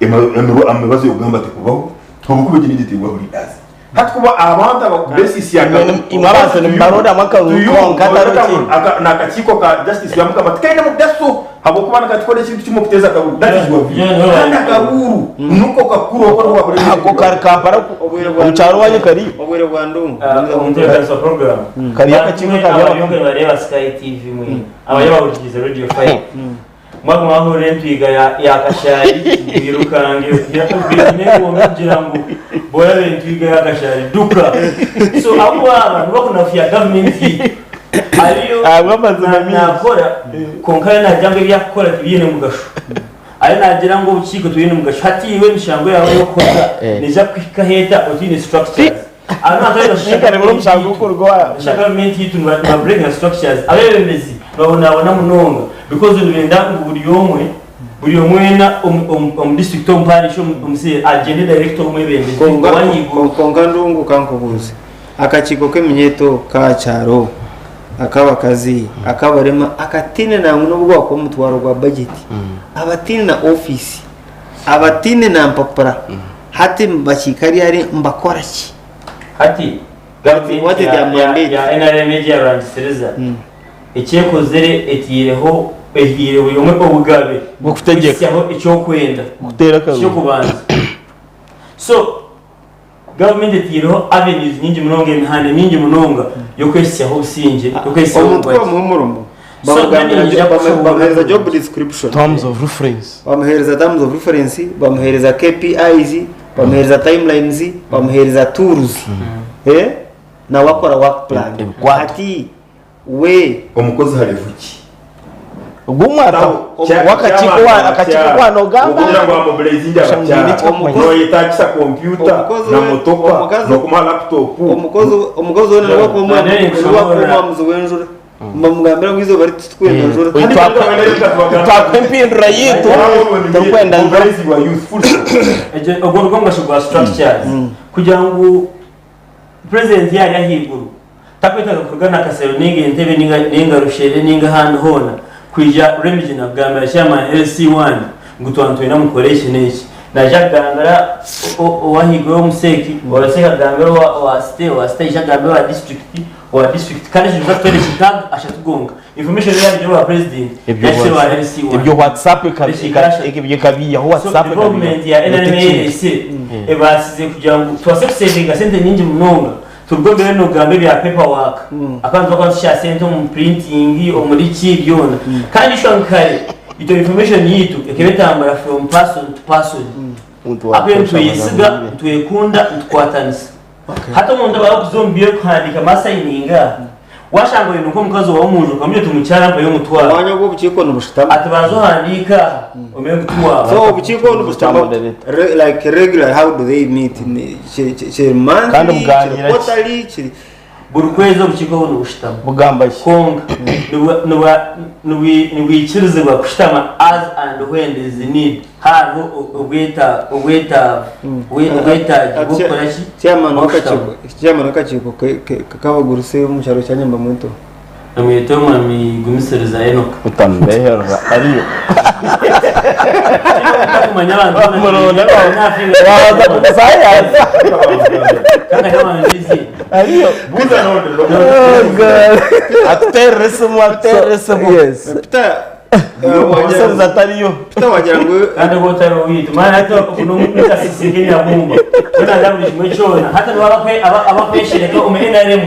emibazi y'okugamba tekubaho, habwokuba egi n'egyeteebwaho leaders. Hati kuba abantu aba basis ya Imwe abantu nimubarondamu akaruru konka atari kindi. N'akakiiko ka justice ya Mukama tikaine mugaso habwokuba nikakikora ekintu kimwe okuteeza akaruru. That is your view. Kandi akaruru nuko kakuru oko nuko kakora ebintu Ako kari Kampala omu kyaro owanyu kariyo. Obwire bwa Ndungu. Omutebeekanisa wa puroguraamu. Kariyo akakiiko kariyo Abariyo nibareeba Sky TV mwena. Abariyo bahurikiize Radio 5. Mwaguma mwahurira entwiga ya kashari mwirukange bine engombe kugira ngu boraba entwiga ya kashari duka. So abo aba nibakunafya gavumenti yaitu. Ariyo Ahabw'amazima mingi. nakora kwonka ariyo nagira ngu ebi arikukora tibiine mugasho. Ariyo nagira ngu obukiiko tibwine mugasho. Hati iwe emishango yaawe ey'okukoza neija kuhika ahu eta otiine structures. Ninkareebera omushango gurikuruga owa. Sha gavumenti yaitu niba breakinga structures abebembezi nibabonabona munonga because nibenda ngu buri omwe buri omwe weena omu district omu parish omu cell agyende direct omwebembezi owahaiguru. Kwonka Ndungu kankubuuze, akakiiko k'eminyeeto k'aha kyaro, ak'abakazi, ak'abarema akataine nangwa n'obu gwakuba omutwaro gwa bajeti, abataine na ofiisi, Abataine na mpapura hati nibakiika ryari nibakora ki? Hati What gavumenti is ya their mandate? ya NRM egi yarwangisiriza eki ekozire etaireho ehaire buri omwe obugabe Bw'okutegyeka. kuhitsyaho eki okwenda Kuteera akaruru. Eky'okubanza. So Gavumenti etaireho avenues nyingi munonga, emihanda mingi munonga y'okwehitsyaho obusingye, y'okwehitsyaho Omuntu ku obugwagye. bamuha omurimo, So, bamugambira nanye niinyija kushoboorora bamuheereza job kurungi. description, Terms of reference. bamuheereza terms of reference, bamuheereza KPIs, bamuheereza timelines, bamuheereza tools, eh, nawe akora work plan. Ebikwato. Hati we Omukozi hari vuki? Ogw'omwaka w'akakiiko wa- akakiiko kwa nogamba Okugira ngu amobilizinge abakyara noyetagisa kompyuta Omukozi na we- motoka omukazi- nokumuha laptop. omukozi omukozi weena niwe akuba Nane omwa- niwe akuba nkushobora. omwamuzi w'enjura bamugambira ngu eizooba titukwenda njura. Oyi twakwa empindura yitu turikwenda njura. Mobilize your youth full stop. Egyo ogwo nigwo mugasho gwa structures kugira ngu Purezidenti yaari ahaiguru, takwetaaga kuruga na Kasero nainga Entebbe nainga Rushere nainga ahandi hoona kwija Rwemigina kugambira chairman LC one ngu twaba nitwenda mukore eki n'eki. Naija kugambira ow'ahaiguru ow'omuseeki, owa seeki agambire owa site, owa site aije agambire owa disiturikiti. Owa district kandi ekyo nikiza kutwara edakiika ashatu gonka. Information eyaarugire owa president Ebyo yahikire owa LC1. Ebyo WhatsApp Edakiika ashatu. ebyo ekabiihaho So WhatsApp development ya ekabiihaho. NRM eyeretsire ebaasize kugira ngu tubaase kusevinga sente nyingi munonga turuge omu biro nogamba ebya paper work akantu twakuba nitusha sente omu printing omuri ki byona kandi ishwa nka kare itwe information yitu ekaba etambura from person to person ahabw'okuba nitweyesiga nitwekunda nitukwatanisa. Hati omuntu aba arikuza omu by'okuhandiika masayininga, waashanga oine nk'omukazi waawe omu nju okamugira oti mukyara mpayo omutwaro. Omwanya ogu obukiiko nibushutama. Ati banza ohandiike aha omanye ngu ti waawe. So obukiiko nibushutama like regularly how do they meet? Kiri monthly, Kandi kiri bugaaniira ki? quarterly, kiri. Buri kwezi obukiiko obu nibushutama. Bugamba ki? Kwonka nibwikirizibwa kushutama as and when there is need. Hariho obwetaagi bw'okukora ki? Chairman Bw'okushutama. w'akakiiko chairman w'akakiiko k'abagurusi omu kyaro kya Nyambamuntu. Bamweta Omwami Gumisiriza Enock. Otamubeherera ariyo. Kumanya abantu Muronda wabaza kusayansa. Kandi abantu bizi. Ariyo. Buza n'ondi. Oh, God. Atuterere esimu atuterere esimu. Yes. Peter Omusiriza atariyo. Peter wagira ngu Kandi oba otari owaitu. Maani hati ogu n'omukasisi nk'enyabumba. Weena naza buri kimwe kyona. Hati nibo abakweshereka omu NRM.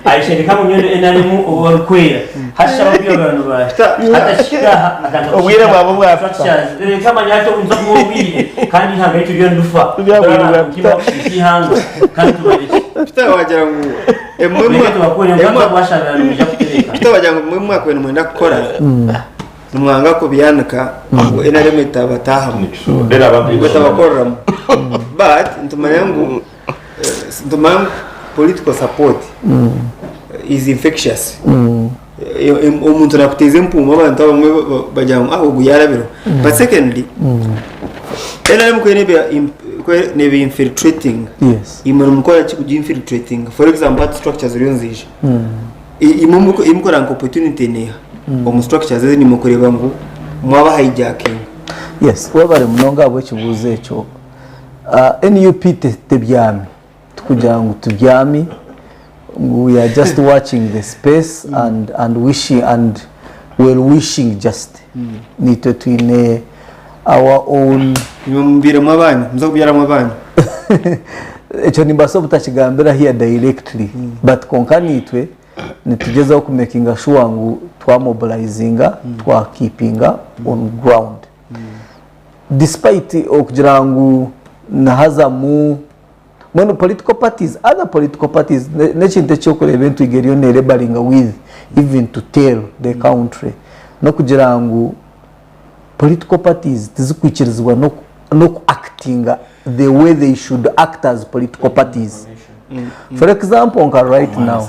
Ayeshereka ngu nyowe ndi NRM ou orikwera. Hati shi abakwiragura ni baahi? Hati ashika aha atandika Obwire bwabo bwa Peter. structures. Reka manya hati obu nza kumuha obwire kandi eihanga ryaitu ririyo nirifa. Rya bwire bwa Nkima kushiisha eihanga kandi tubarekye. Peter wagira ngu emwe Mureke tubakure mpaka bwashabira nimwija kutebeekana. Peter wagira ngu mwe mwakwe nimwenda kukora nimwanga kubyanika ngu NRM etabatahamu Then abantu ngu etabakoreramu but nitumanya ngu nitumanya ngu political support is infectious. Omuntu nakuteeza empuumu abantu abamwe bagira ngu ogu yaarabireho. But secondly, NRM ku neeba infiltrating, imwe nimukora ki kugi infiltratinga? For example hati structures ziriyo niziija. Imwe ei murikureeba nka opportunity neeha omu structures ezi naimwe kureeba ngu mwaba hijackinga? Yes, webare munonga ahabw'ekibuuzo ekyo. NUP tebyami. Tikugira ngu tubyami ngu we are just watching the space and, and wishing and well wishing just nitwe twine our own Imwe mubiiremu abanyu, muza kubyaramu abanyu. Ekyo nimbaasa obutakigambira here directly but kwonka nitwe nitugyezaho ku makinga sure ngu twa mobilizinga twa keepinga on ground despite okugira ngu nihazamu Mbwenu political parties, other political parties n'ekintu eky'okureeba entwiga eriyo nerebaringa with even to tell the country n'okugira ngu political parties tizikwikirizibwa n'oku actinga the way they should act as political parties. For example nka right now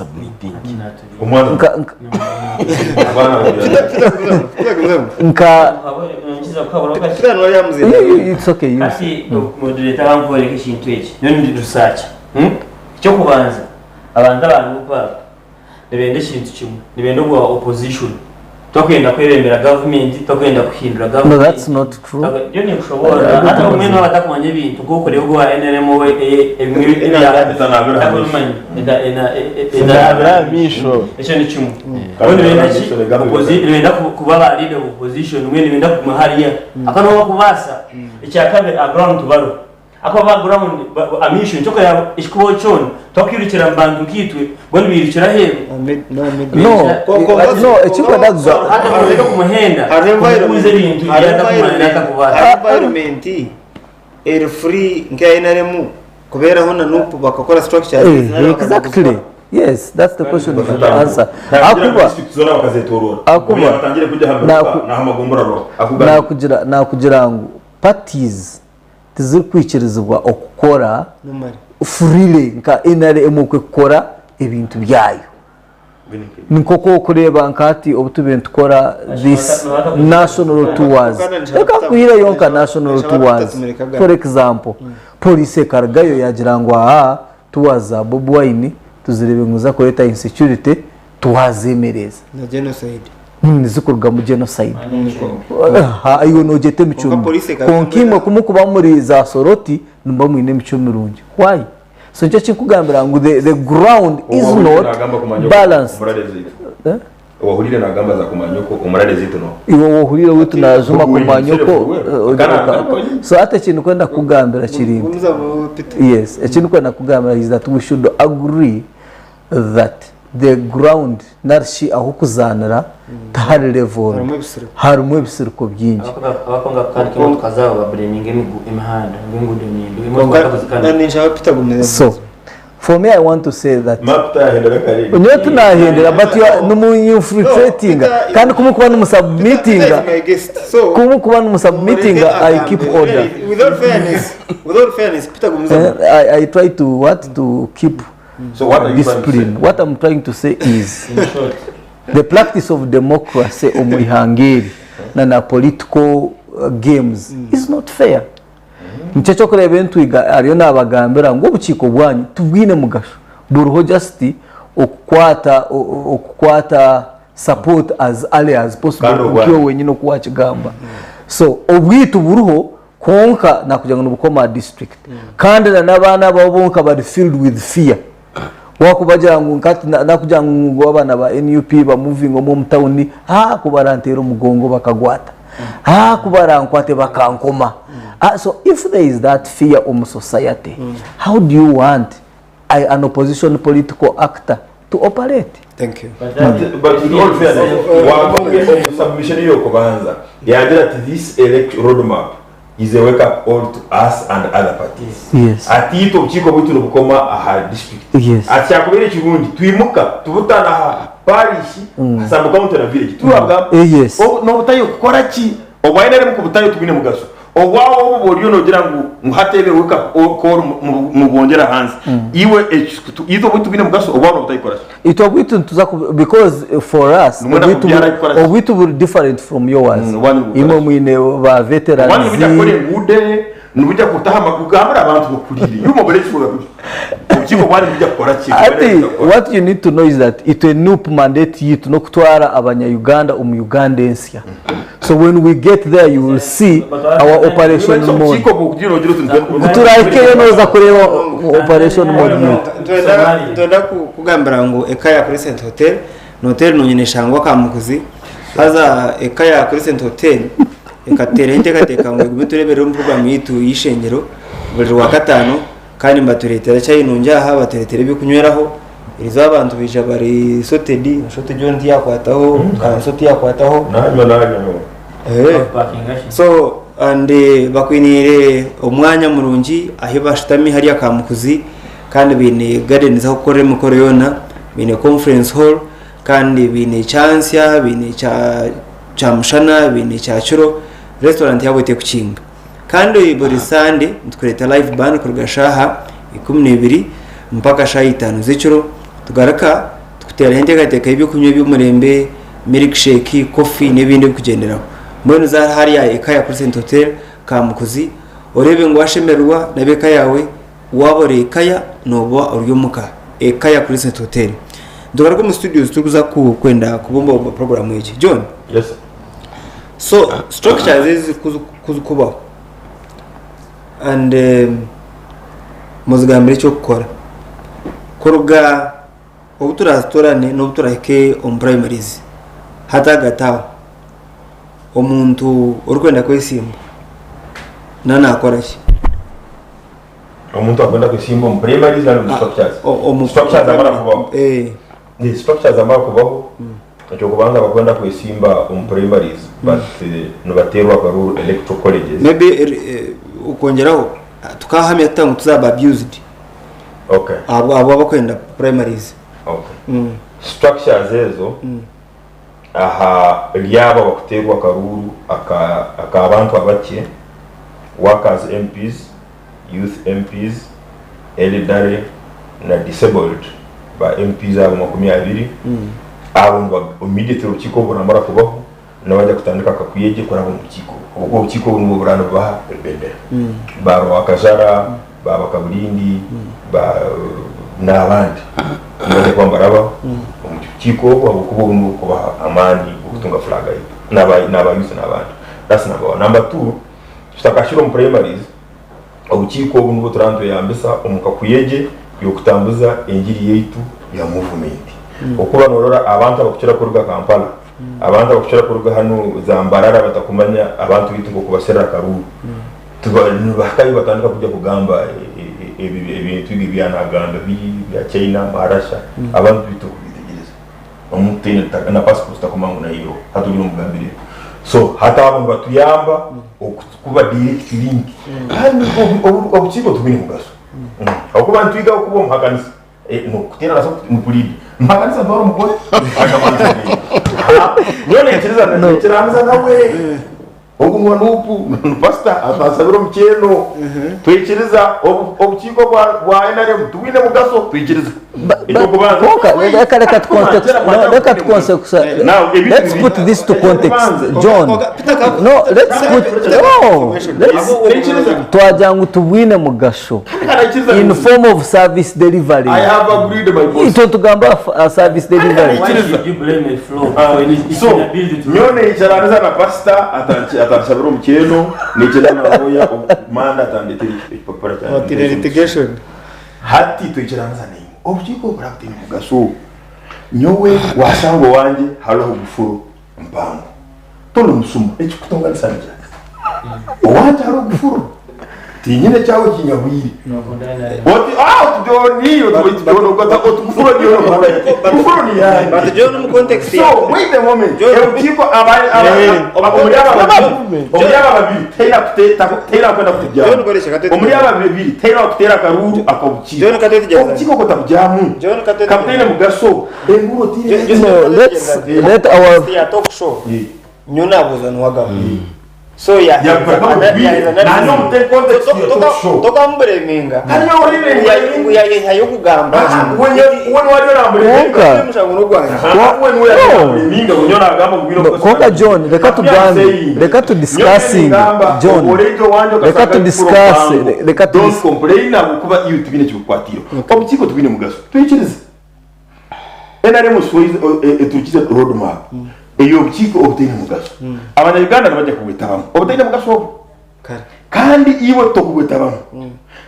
nka it's okay you Hati moderator bankworeka ekintu eki nyowe ndi researcher ekyokubanza abantu aba nup aba nibenda ekintu kimwe nibenda obwa opposition Tokwenda kwebembera gavumenti, tokwenda kuhindura No, gavumenti. that's not true. Nyowe ninkushoboorora. Hati obumwe nooba batakumanya ebintu nk'oku ogu owa NRM we ebimwe Etabimanya. Enaabira aha maisho. Ekyo ni kimwe. Bo nibenda ki? Nibenda kuba ba leader of opposition, mbwenu nibenda kuguma hariya. Ahakuba nibo bakubaasa. Ekyakabiri, aha ground tibariho. Ahakuba ba ground amaisho nikyo orikureeba ekikubaho kyona twakwirukira omu bantu nkaitwe mbwenu bairukira aheeru. No, no, ekikwenda kuza. Hati omuntu okumuhenda kumubuuza ebintu ebi atakumanya n'atakubaasa. Hariho environment eri free nk'eya NRM kubeeraho na Nup bakakora structures Eh, exactly. Yes, that's the question you should answer. Akuba akuba nakugira nakugira ngu parties tizirikwikirizibwa okukora freely nka nrm oku ekukora ebintu byayo. Nk'oku orikureeba nka hati obu tubaire nitukora this national tours, reka nkuhireyo nka national tours for example, police ekarugayo yaagira ngu ahaa tours za Bobi Wine tuzireebe ngu niziza kureeta insecurity twazemereza. Na genocide. Nizikurugamu genocide. Aha, iwe nogyeta emicwe mibi. Kwonka imwe ku murikuba muri za Soroti nimuba mwine emicwe mirungi. Why? So nikyo kinkugambira ngu the, the ground is Owahurire not nagamba kumanya oku balanced. omurare zaitu. Eh? Owahurire nagamba za kumanya oku omurare zaitu no. Iwe wohurire witu najuma Ogwo kumanya himself oko well. Kana akora. so hati ekintu kwenda kugambira kiri nti Gumizamu Peter. yes ekintu kwenda kugambira is that we should agree that the ground narishi ah'okuzaanira tihari level Harimu ebisiriko. harimu ebisiriko bingi. Abakwanga kutandika emotoka zaabo babureminga emihanda ngu enguudo nimbi emotoka Kwonka bakazikanda. ninshaba Peter agumize. So for me I want to say that Map tahendera kare. nyowe tinahendera but you are- nimuinfiltratinga No, Peter- kandi kumukuba Peter nimusubmitinga is my guest. So kumukuba nimusubmitinga I keep order. Without fairness, without fairness, Peter gumizamu. I try to what to keep So what are you trying to say? discipline. What I'm trying to say is In short, the practice of democracy omu ihanga eri na na political games is not fair. Nikyo ekyokureeba entwiga ariyo nabagambira ngu obukiiko bwanyu tibwine mugasho buriho just okukwata okukwata support as early as possible Kandi obwanyu. nkiwe wenyine oku wakigamba. So obwitu buriho kwonka nakugira ngu nibukoma aha district kandi na n'abaana abo bonka bari filled with fear. Wakubagira ngu nkati nakugira ngu abaana ba NUP bamuvinga omu tawuni haa ku baranteera omugongo bakagwata haa ku barankwate bakankoma. So if there is that fear omu society how do you want an opposition political actor to operate? Thank you. but that, But in all fairness, wagombye omu submission y'okubanza yagira ati this election roadmap is a wake up all to us and other parties. Yes. Ati itwe obukiiko bwitu nibukoma aha district. Yes. Ati kyakubaire ekirungi twimuka tubutana aha parish, sub county na village. Tubagamba Yes. n'obutayo kukora ki? Obwa NRM kubutayo tubwine mugasho. Obwawo obu buriyo nogira ngu ngu hatebe wake up all call mubwongyera ahansi. Iwe itwe obwitu bwine mugasho obwawo n'obutayikora ki? Itwe obwitu nituza ku, because for us Nimwenda obwitu kubyara kukora ki? obwitu buri different from yours. Obwanyu bukora Imwe ki? mwine ba veterans. Obwanyu nibujya kukora enguude, nibujya kutaha amakugambira abantu bakurire. Yumo buri kibuga obukiiko bwanyu nibujya kukora ki? Ati what you need to know is that itwe NUP mandate yitu n'okutwara abanya-Uganda omu Uganda ensya. So when we get there you will see our operation mode. Obukiiko bukugira ogira oti nitwe- Turahikeyo noza kureeba operation mode yitu. Nitwenda kugambira ngu eka ya Crescent Hotel ni hotel nungi neshangwa Kamukuzi haza eka ya Crescent Hotel ekateeraho enteekateeka ngu egume etureeberere omu program yaitu y'eishengero buri rwakataano kandi nibatureetera chai nungi aha batureetera ebyokunyweraho erizooba abantu baija bari sorted nshoto John tiyakwataho Kanso tiyakwataho. Nanywa nanywa nyowe. So and bakwiniire omwanya murungi ahi bashutami hariya Kamukuzi kandi baine gardens ah'okukorera emikoro yoona, baine conference hall kandi baine kyansya, baine kyamushana, baine kyakiro, restaurant yaabo tekukinga. Kandi buri Sande nitukureeta live band kuruga shaaha 12 mpaka shaaha itaano z'ekiro tugaruka tukuteeraho enteekateeka y'ebyokunywa eby'omurembe, milkshake, coffee n'ebindi ebirikugyenderaho. Mbwenu za hariya eka ya Crescent Hotel Kamukuzi oreebe ngu washemererwa n'ab'eka yaawe, waaba ori ekaya nooba ori omuka. Eka ya Crescent Hotel. Nitugaruka omu studios turikuza kwenda kubumbabumba puroguraamu egi. John. Yes sir. So structures ezi kuzikubaho and muzigambire ekyokukora kuruga obu turazitorane n'obu turahike omu primaries hati ahagati aho omuntu orikwenda kwesimba naaba nakora ki? Omuntu akwenda kwesimba omu primaries nari omu structures? Omu Structures zamara kubaho. Eh. Structures zamara kubaho ekyokubanza abakwenda kwesimba omu primaries but nibateerwa akaruru electoral colleges. Maybe okwongyeraho tukahamya tuta ngu tuzaba abused? Okay. Abo abo abakwenda primaries. Okay. Structures ezo aha ryabo abakuteerwa akaruru aka ak'abantu abakye, workers MPs, youth MPs, elderly na disabled ba MPs abo 20 abo niba immediately obukiiko obu buramara kubaho nibajya kutandika akakuyegye kuraba omu bukiiko obu obukiiko obu nibwo buraba nibubaha ebendera ba Rwakajara ba Bakabulindi ba n'abandi nibajya kuba nibaraba omu bukiiko obu ahabw'okuba obu nibwo burikubaha amaani g'okutunga flag yaitu n'aba n'aba youth n'abandi that's number one. Number two tutakashire omu primaries obukiiko obu nibwo turaba nitweyambisa omu kakuyegye. y'okutambuza engiri yaitu ya movement. Okuba norora abantu abakukira kuruga Kampala, abantu abakukira kuruga hanu za Mbarara batakumanya abantu baitu nkoku baserra akaruuru, nibahikayo batandika kujya kugamba ebintu ebi ebyanagamba biri bya China, Marasha, abantu baitu tibakubyetegereza. Omuntu taine na passport takumanya ngu nayo eroho hati oriyo nomugambira ebyo. So hati abo nibatuyamba okuba direct link kandi obukiiko tibwine mugaso ahabw'okuba nitwiga kuba omuhakanisa nokuteerana mupuliida muhakanisa ntwara omugore nyowe naikiriza naikiraniza nawe ogu ngu nupu ni pasita atansabira omukyeno twikiriza obukiiko bwa NRM tibwine mugaso twikiriza ekyokubanza Konka reka reka tu context no reka tu context let's put this to context John no let's put no let's twagira ngu tubwine mugasho in form of service delivery I have agreed my boss. itwe tugamba service delivery Why should you blame a flow for its So, inability to nyowe neikiraniza na pasita atanshabira omukyeno, neikiriza na lawyer manda atandetera ekipapura kya Otine litigation. Hati twikiraniza naimwe. Obukiiko obura butaine mugaso. Nyowe washanga owangye hariho obufuro mpango. Toli musuma, ekikutonganisa nikya? Owangye hariho obufuro. Tinyine kyawe kinyahwire. Oti ah oti John oti John oti oti kufuro ni kufuro ni yange. But John mu context So wait a moment. Obukiiko aba aba omuri aba babiri omuri aba babiri taina kuteta taina kwenda kutujyamu. John koresha katete. Omuri aba babiri taina kutera akaruru akabukiiko. John katete jaza. Obukiiko kotabujyamu. John katete. Kapitaine mugaso enguro tire. No, let's let our ya talk show. Yeah. Nyona abuza nuwagamba. So ya tokamubureminga yayokugamba Konka John reka tugambe reka tu discussing John reka tu discuss reka tu don't complain kuba iyo tubine kikukwatiro obukiiko tubine mugaso twikirize NRM eturukize road map eyo obukiiko obutaine mugaso abanyayuganda nibajya kubwetabamu obutaine mugaso obu kandi iwe tokubwetabamu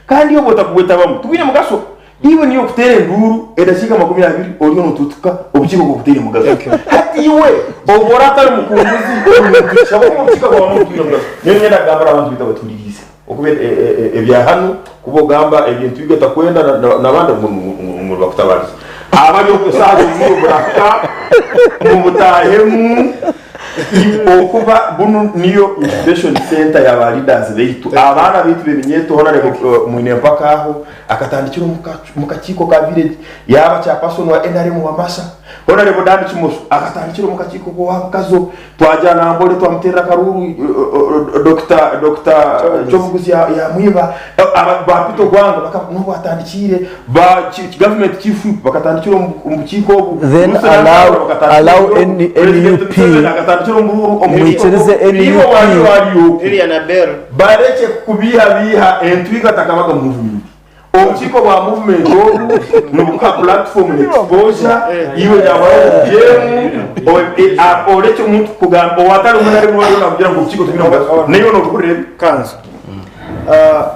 kandi iwe bwotakubwetabamu tubwine mugaso iwe niyo okuteera enduuru edakiika 20 oriyo notutuka obukiiko bwo butaine mugaso hati iwe obora atari mukunguzi obukiiko bwawe butaine mugaso niyo nyenda kugambira abantu bita baturirize okuba ebya hanu kuba ogamba ebintu bigatakwenda nabandi ngu bakutabarize abari okusaaza omuro buraka mubutahemu okuba bunu niyo incubation center ya ba leaders baitu abaana baitu beminyeto honorable mwine mpaka aho akatandikira omu kakiiko ka village yaba chairperson wa NRM wa Masa honorable Dan Kimoso akatandikira omu kakiiko k'owabukazo twajyana Mbole twamuterera akaruru Dr. Kyobuguzi yamwiba ba Peter Gwanga n'obu atandikire ba government chief bakatandikira omu bukiiko obu Then allow NUP akatandikira omu mwikirize NUP. Lilian Abel bareke kubihabiha entwiga takabaga movement obukiiko bwa movement obu nibukuha platform exposure iwe yabaho oreke omuntu kugamba owatari omunari mwariyo nakugira ngu obukiiko tubine mugaso nayo nobuhurire kanzu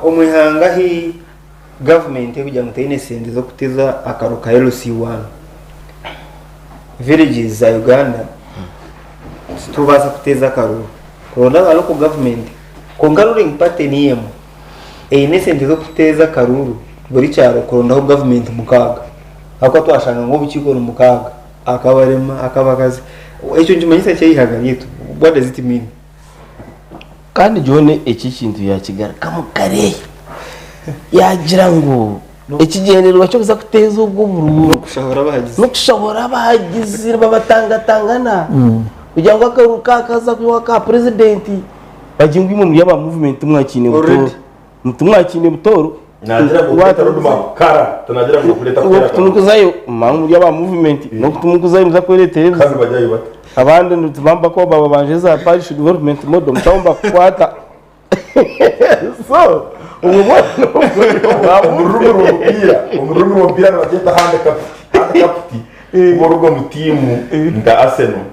omwihanga hi government ekugira ngu teine sente z'okuteza akaro ka LC1 villages za Uganda titubaasa kuteza akaruru kuronda aba local government konka ruling party niyo emwe eine esente z'okuteza akaruru buri kyaro kurondaho government mukaaga ahakuba twashanga ngu obukiiko ni mukaaga akabarema akabakazi ekyo nikimanyisa ki eihanga ryaitu what does it mean? Kandi John eki ekintu yakigarukamu kare yagira ngu ekigyendererwa ky'okuza kuteeza obwo oburuuru N'okushahura abahagizi. N'okushahura abahagizi nibabatangatangana kugira ngu akaruuru kakaza kuba aka purezidenti bagire ngu imwe muri aba movement timwakiine butooro. Already. Timwakiine butooro. Nagira ngu kuleta roadmap kara tunagira ngu kuleta Ngu kutumukuzayo mama muri aba movement n'okutumukuzayo muza kwereetera ebizibu. Kandi bajyayo bata? Abandi nitubamba ko bababanje za parish development model mutawomba kukwata. So obwo bwona obwo Omu rurimi rw'omupiira, omu rurimi rw'omupiira nibagyeta handicap, handicaped kuba oruga omu tiimu nka Arsenal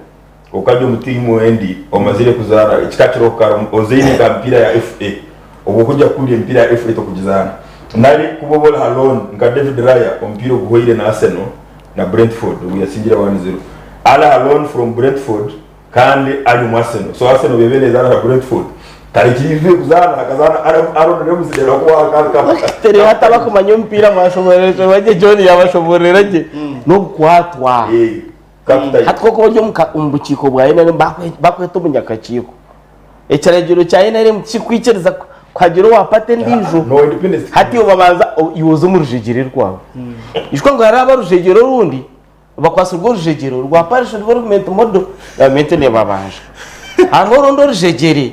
okajya omu tiimu endi omazire kuzaana ekika kiriho kara ozaine nka mipiira ya FA obwo kujya kuhurira emipiira ya FA tokugizaana. Nari kuba oba ori aha loan nka David Raya omupiira oguhweire na Arsenal na Brentford ogu yatsingire one zero. Ari aha loan from Brentford kandi ari omu Arsenal. So Arsenal obu ebaire nezaana na Brentford tarekirizibwe kuzaana akazaana Aaron Ramsdale ahakuba Tere hati abakumanya omupiira mwashoboororerwa gye John yabashoboororera gye n'obukwatwa. Hati ku orikuba ori omu bukiiko bwa NRM bakweta omunyakakiiko. Ekiragiro kya NRM tikikwikiriza kuhagira owa party endiijo. Hati obabanza iwe oza omu rujegyere rwawe. Ijuka ngu hariho abarujegyere orundi bakwatsirwe orujegyere rwa parish development model gavumenti nebabanja. Hariho orundi orujegyere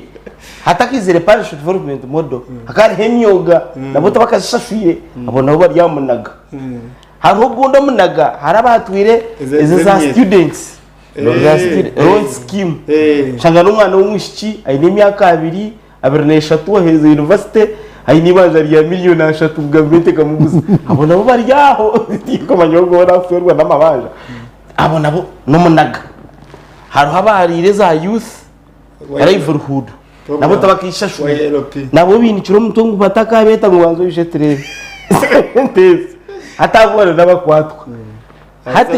hatakaizire parish development model hakaba hariho emyoga nabo tibakazishashwire abo nabo bari aha munaga. Hariho ogundi omunaga hariho abaatwire ezi za students loan scheme oshanga n'omwana w'omwishiki aine emyaka abiri, 23 aherize yunivasite aine eibanja rya miriyoni ashatu gavumenti ekamuguza abo nabo bari aho tinkumanya ogu orikufeerwa n'amabanja abo nabo n'omunaga. Hariho abaariire eza youth livelihood nabo tibakishashwire nabo bainikire omutwe ngu batakabeeta ngu banza oije tureebe sente ezi hati abo boona n'abakwatwa hati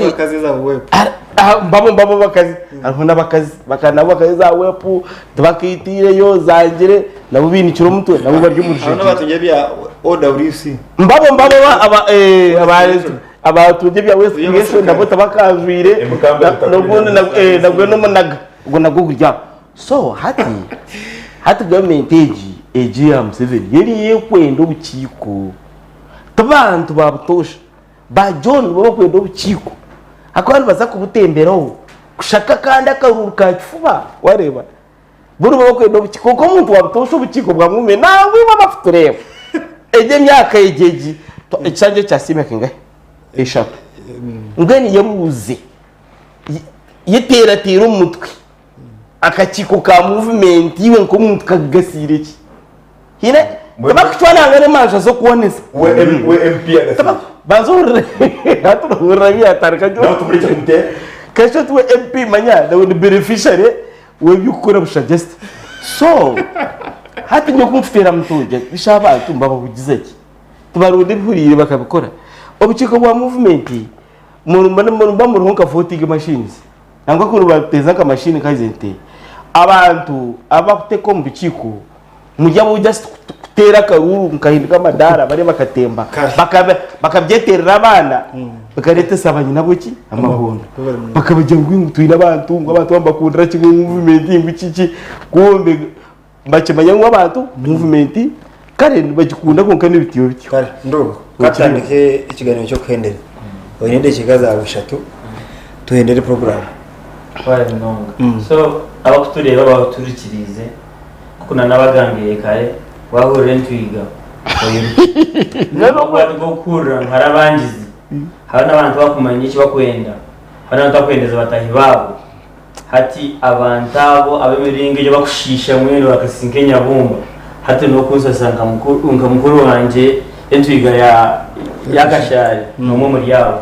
mbabo mbabo abakazi hariho n'abakazi nabo bakazi za wepu tibakaitiireyo zangire nabo bainikire omutwe nabo bari omu rushegyere mbabo mbabo abatungi ebya waste creation nabo tibakajwaire nabwo n'omunaga Ogwo nagwo guri aho. So hati hati gavumenti egi egi eya Museveni yo eriyo ekwenda obukiiko. Ti bantu ba butoosha. Ba John nibo bakwenda obukiiko. Ahakuba nibaza kubutemberaho kushaka akandi akaruuru ka kifuba wareeba. Bo nibo bakwenda obukiiko. Kwonka omuntu wa butoosha obukiiko bwamwumire nangwa iwe abakutureeba. Egi emyaka egi egi ekishanja eki kyasiima emyaka engahi? Eshatu. Mbwenu yebuuze. Yeteerateera omu mutwe akakiiko ka muvumenti iwe nk'omuntu kakugasiire ki? Haine tibakucwa nangwa n'emanja z'okwoneza. We MP agasiire ki? Banza ohurire hati nohurira ebi yatandika Nawe tumureke kumuteera. Kasha oti we MP manya nawe ni beneficiary w'eby'okukora busha just so hati nyowe ku nkuteera mutoogya bisha abantu mbabahugiza ki? Tibaronda ebihuriire bakabikora. Obukiiko bwa muvumenti Muba muriho nka voting machines nangwa kuri bateeza nka machine nka ezi nte abantu abakuteka omu bikiiko muri abo just kuteera akaruuru nkahinduka amadaara bariya bakatemba bakabyeterera abaana bakareetesa banyinabo ki amabondo bakabagira ngu twine abantu ngu abantu nibabakundira kimwe movement ngu kiki kumbe Bakimanya ngu abantu movement kare nibagikunda kwonka ni bityo bityo. Kare ndugu katutandike ekiganiro ky'okuhendera. Oine edakiika zaawe ishatu tuhendere puroguraamu. Twara munonga. So abakutureeba abakuturikiriize nkoku nanabagambiire kare wahurira entwiga oyiruke. Ahabw'okuba tikukuhurira ngu hariho abangizi, hariho n'abantu abakumanya eki bakwenda, hariho n'abantu abakwendeza bataahi baabo. Hati abantu abo ab'emiringo egyo abakushiisha mbwenu bakasisa nk'enyabumba, hati n'okunsasa nka mukuru wangye entwiga ya Kashaari n'omwe omuri abo.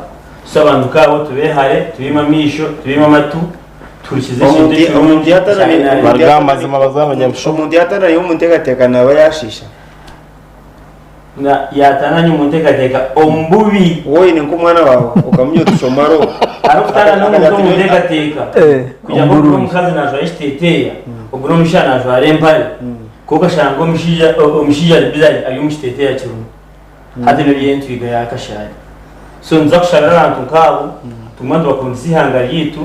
So abantu nk'abo tubehare, tubaime amaisho, tubaime amatu, tuhurikize ekintu ekirungi ekya NRM. Baruga aha mazima baze aha banyabishuba. Omuntu yaataana naiwe omu nteekateeka naaba yaashiisha. Na yaataana nyowe omu nteekateeka omu bubi. Waaba oine nk'omwana waawe okamugira oti shoma law. Arikutaana n'omuntu omu nteekateeka kugira ngu ogure omukazi naajwara ekiteeteeya, ogure omushaija naajwara empare, kwonka okashanga omushaija omushaija ari bize ari omu kiteeteeya kimwe. Hati nibyo entwiga ya Kashaari. So nituza kushabira abantu nk'abo tugume nitubakundisa eihanga ryaitu,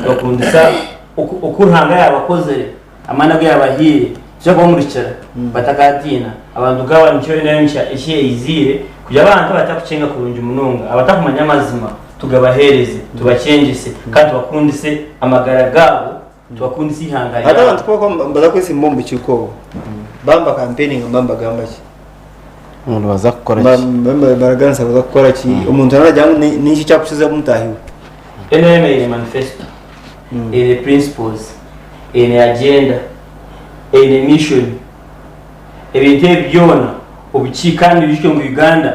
tubakundisa oku oku Ruhanga yaabakozire. Amaani agu yaabahaire nikiija kubamurikira batakaatiina. Abantu nk'aba nikyo NRM eki eiziire kugira abantu abatarikukyenga kurungi munonga, abatakumanya amazima tugabaheereze, tubakyengyese kandi tubakundise amagara gaabo, tubakundise eihanga Hati ryabo. abantu ku barikuba nibaza kwesimba omu bukiiko obwo, baaba nibakampeyininga nibaba nibagamba ki? Ngu nibaza kukora ki? Baraganisa baza kukora ki? Omuntu aragira ngu n'enki ekyakukiza mutaahi we? NRM eine manifesto, eine principles. Eine agenda, eine mission, ebintu ebi byona obuki kandi oijuke ngu Uganda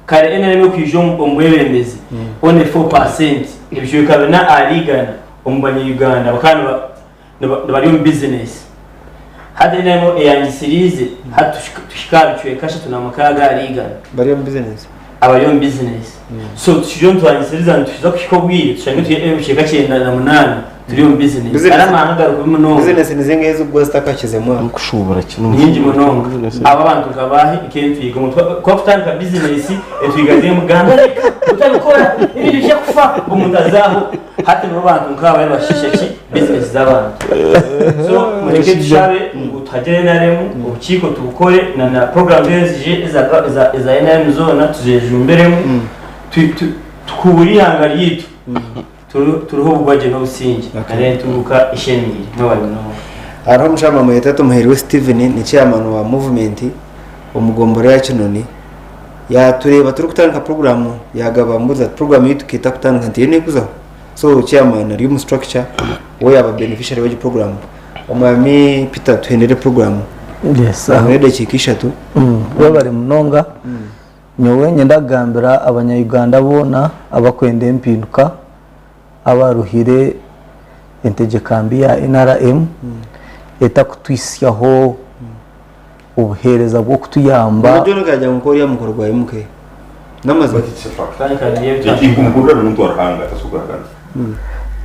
kare NRM okwija omu bwebembezi only 4% ebicweka bina ahari igana omu banya Uganda bakaba nibari omu business. Hati NRM eyangisiriize hati tuhika aha bicweka 36 ahari igana. Bari omu bizinesi. Abari omu bizinesi. So tukiriyo nitwangisiriza nituza kuhika obwire tushange turi ebicweka 98 turi omu bizinesi. Hariho amahanga agari kubi munonga. Bizinesi nizo enga ezikugwa zitakakizemu aho. Kushuubura ki Nyingi munonga. Abo abantu nka baahi nk'entwiga omuntu ku akutandika bizinesi entwiga zimugamba reka otabikora ebintu bijya kufa omuntu azaho hati nibo bantu nk'aba nibashiisha ki bizinesi z'abantu. So mureke tushabe ngu tuhagire NRM obukiiko tubukore na na programme ezije eza eza NRM zoona tuzejumbiremu tukuubure eihanga ryaitu. Turiho obugwagye n'obusingye kandi entunguka eshemeire mwebare munonga. Hariho omushama bamweta Tumuhairwe Steven ni chairman wa movement omu gombora ya Kinoni yatureeba turikutandika program yagaba ambuuza ati program yaitu ketakutandika nti nekuzaho so chairman ari omu structure we yaba beneficiary wegi program Omwami Peter tuhendere program Yes, omuhe edakiika ishatu. Webare munonga. Nyowe nyenda kugambira abanya Uganda boona abakwenda empinduka abaruhire entegyeka mbi ya nrm etakutwitsyaho obuheereza bw'okutuyamba. Kwonka John akagira ngu nk'oriya mukoro gwa MK n'amazima. But it's a fact. Ekinkumukundira n'omuntu wa Ruhanga tasobola kuhakanisa.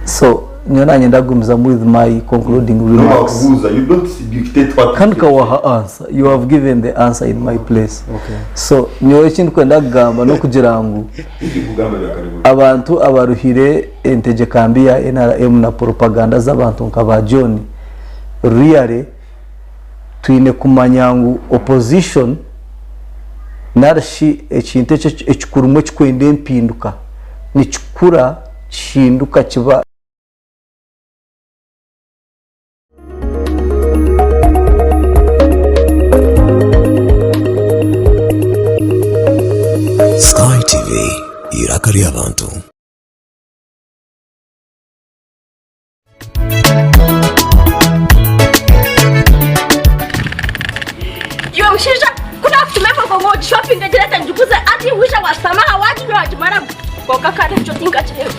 So nyowe nanye ndagumizamu with my concluding remarks. N'owakubuuza you don't dictate what to Kandi say. kawaha answer, you have given the answer in my place. Okay. So nyowe ekindikwenda kugamba n'okugira ngu Tindikugamba bya kare buri. abantu abaruhire entegyeka mbi ya NRM na propaganda z'abantu nka ba John, really twine kumanya ngu opposition narishi ekintu eki ekikurimu ekikwenda empinduka nikikura kihinduka kiba. Sky TV, eiraka ry'abantu. Iwe mushaija ku naakutuma embogo ngu ogishopinge ogireete ngiguze hati waija waashutama aha waaginywa waagimaramu kwonka kandi ekyo tinkakireeba.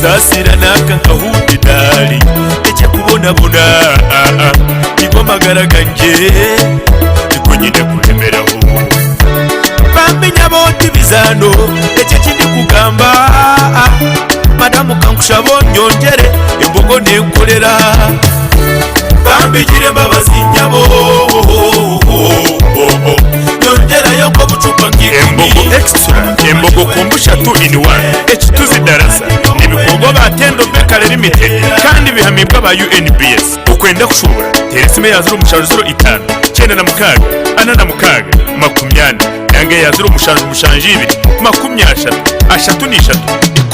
Saasira nanka nkahundi daali Ndekye kubonabona Nigo magara gangye Nigo nyine kuremeraho Bambi nyabo ti bizaano Ekyo eki ndikugamba Madamu kankushaba onyongyere Embogo nenkorera Bambi gira embabazi nyabo Nyongyerayo nk'obucupa nk'ikumi Embogo Extra, Embogo Kombucha 2 in 1, Ekituzi Darasa nibikorwa aba Tendo Bakery Limited kandi bihamibwe aba UNBS. Okwenda kushubura, teera esimu eya 07 05 96 46 40 nanga eya 07 72 33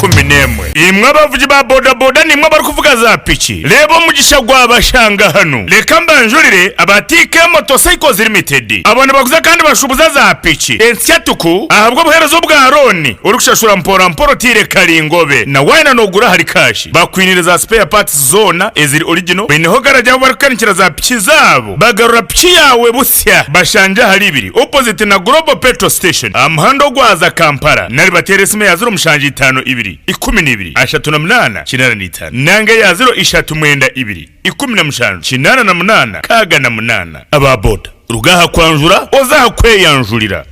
11. Imwe abavugi ba bodaboda naimwe abarikuvuga za piki, reeba omugisha gwabashanga hanu. Reka mbanjurire aba TK Motorcycles Limited. Abo nibaguza kandi bashuubuza za piki ensya tuku ahabw'obuheereza obwa looni orikushashura mpora mpora otaire karingobe na waayenda noogura ahari kaashi. Bakwiniire za spare parts zoona eziri original, baineho garagi ahu barikukanikira za piki zaabo bagarura piki yaawe busya. Bashangye ahari ibiri opposite na Global Petrol Station aha muhanda ogwaza Kampala nari bateere esimu eya 0752 12 38 85 nanga eya 039 17 88 68. Aba boda ruga aha kwanjura oze aha kweyanjurira.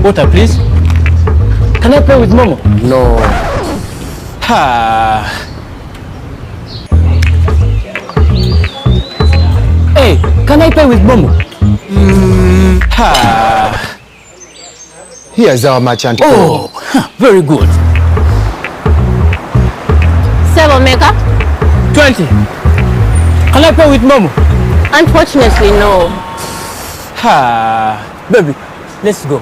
Water, please. Can I pay with Momo? No. Ha. Hey, can I pay with Momo? Ha. Here is our merchant code. Oh, very good. Sebo Meka? 20. Can I pay with Momo? Unfortunately, no. Ha, baby, let's go.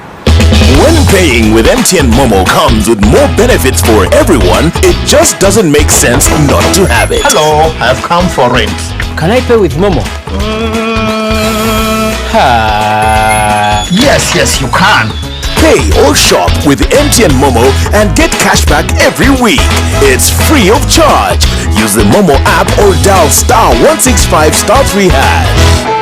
When paying with MTN Momo comes with more benefits for everyone, it just doesn't make sense not to have it. Hello, I've come for rent. Can I pay with Momo? Ha. Yes, yes, you can. Pay or shop with MTN Momo and get cash back every week. It's free of charge. Use the Momo app or dial star 165 star 3 hash.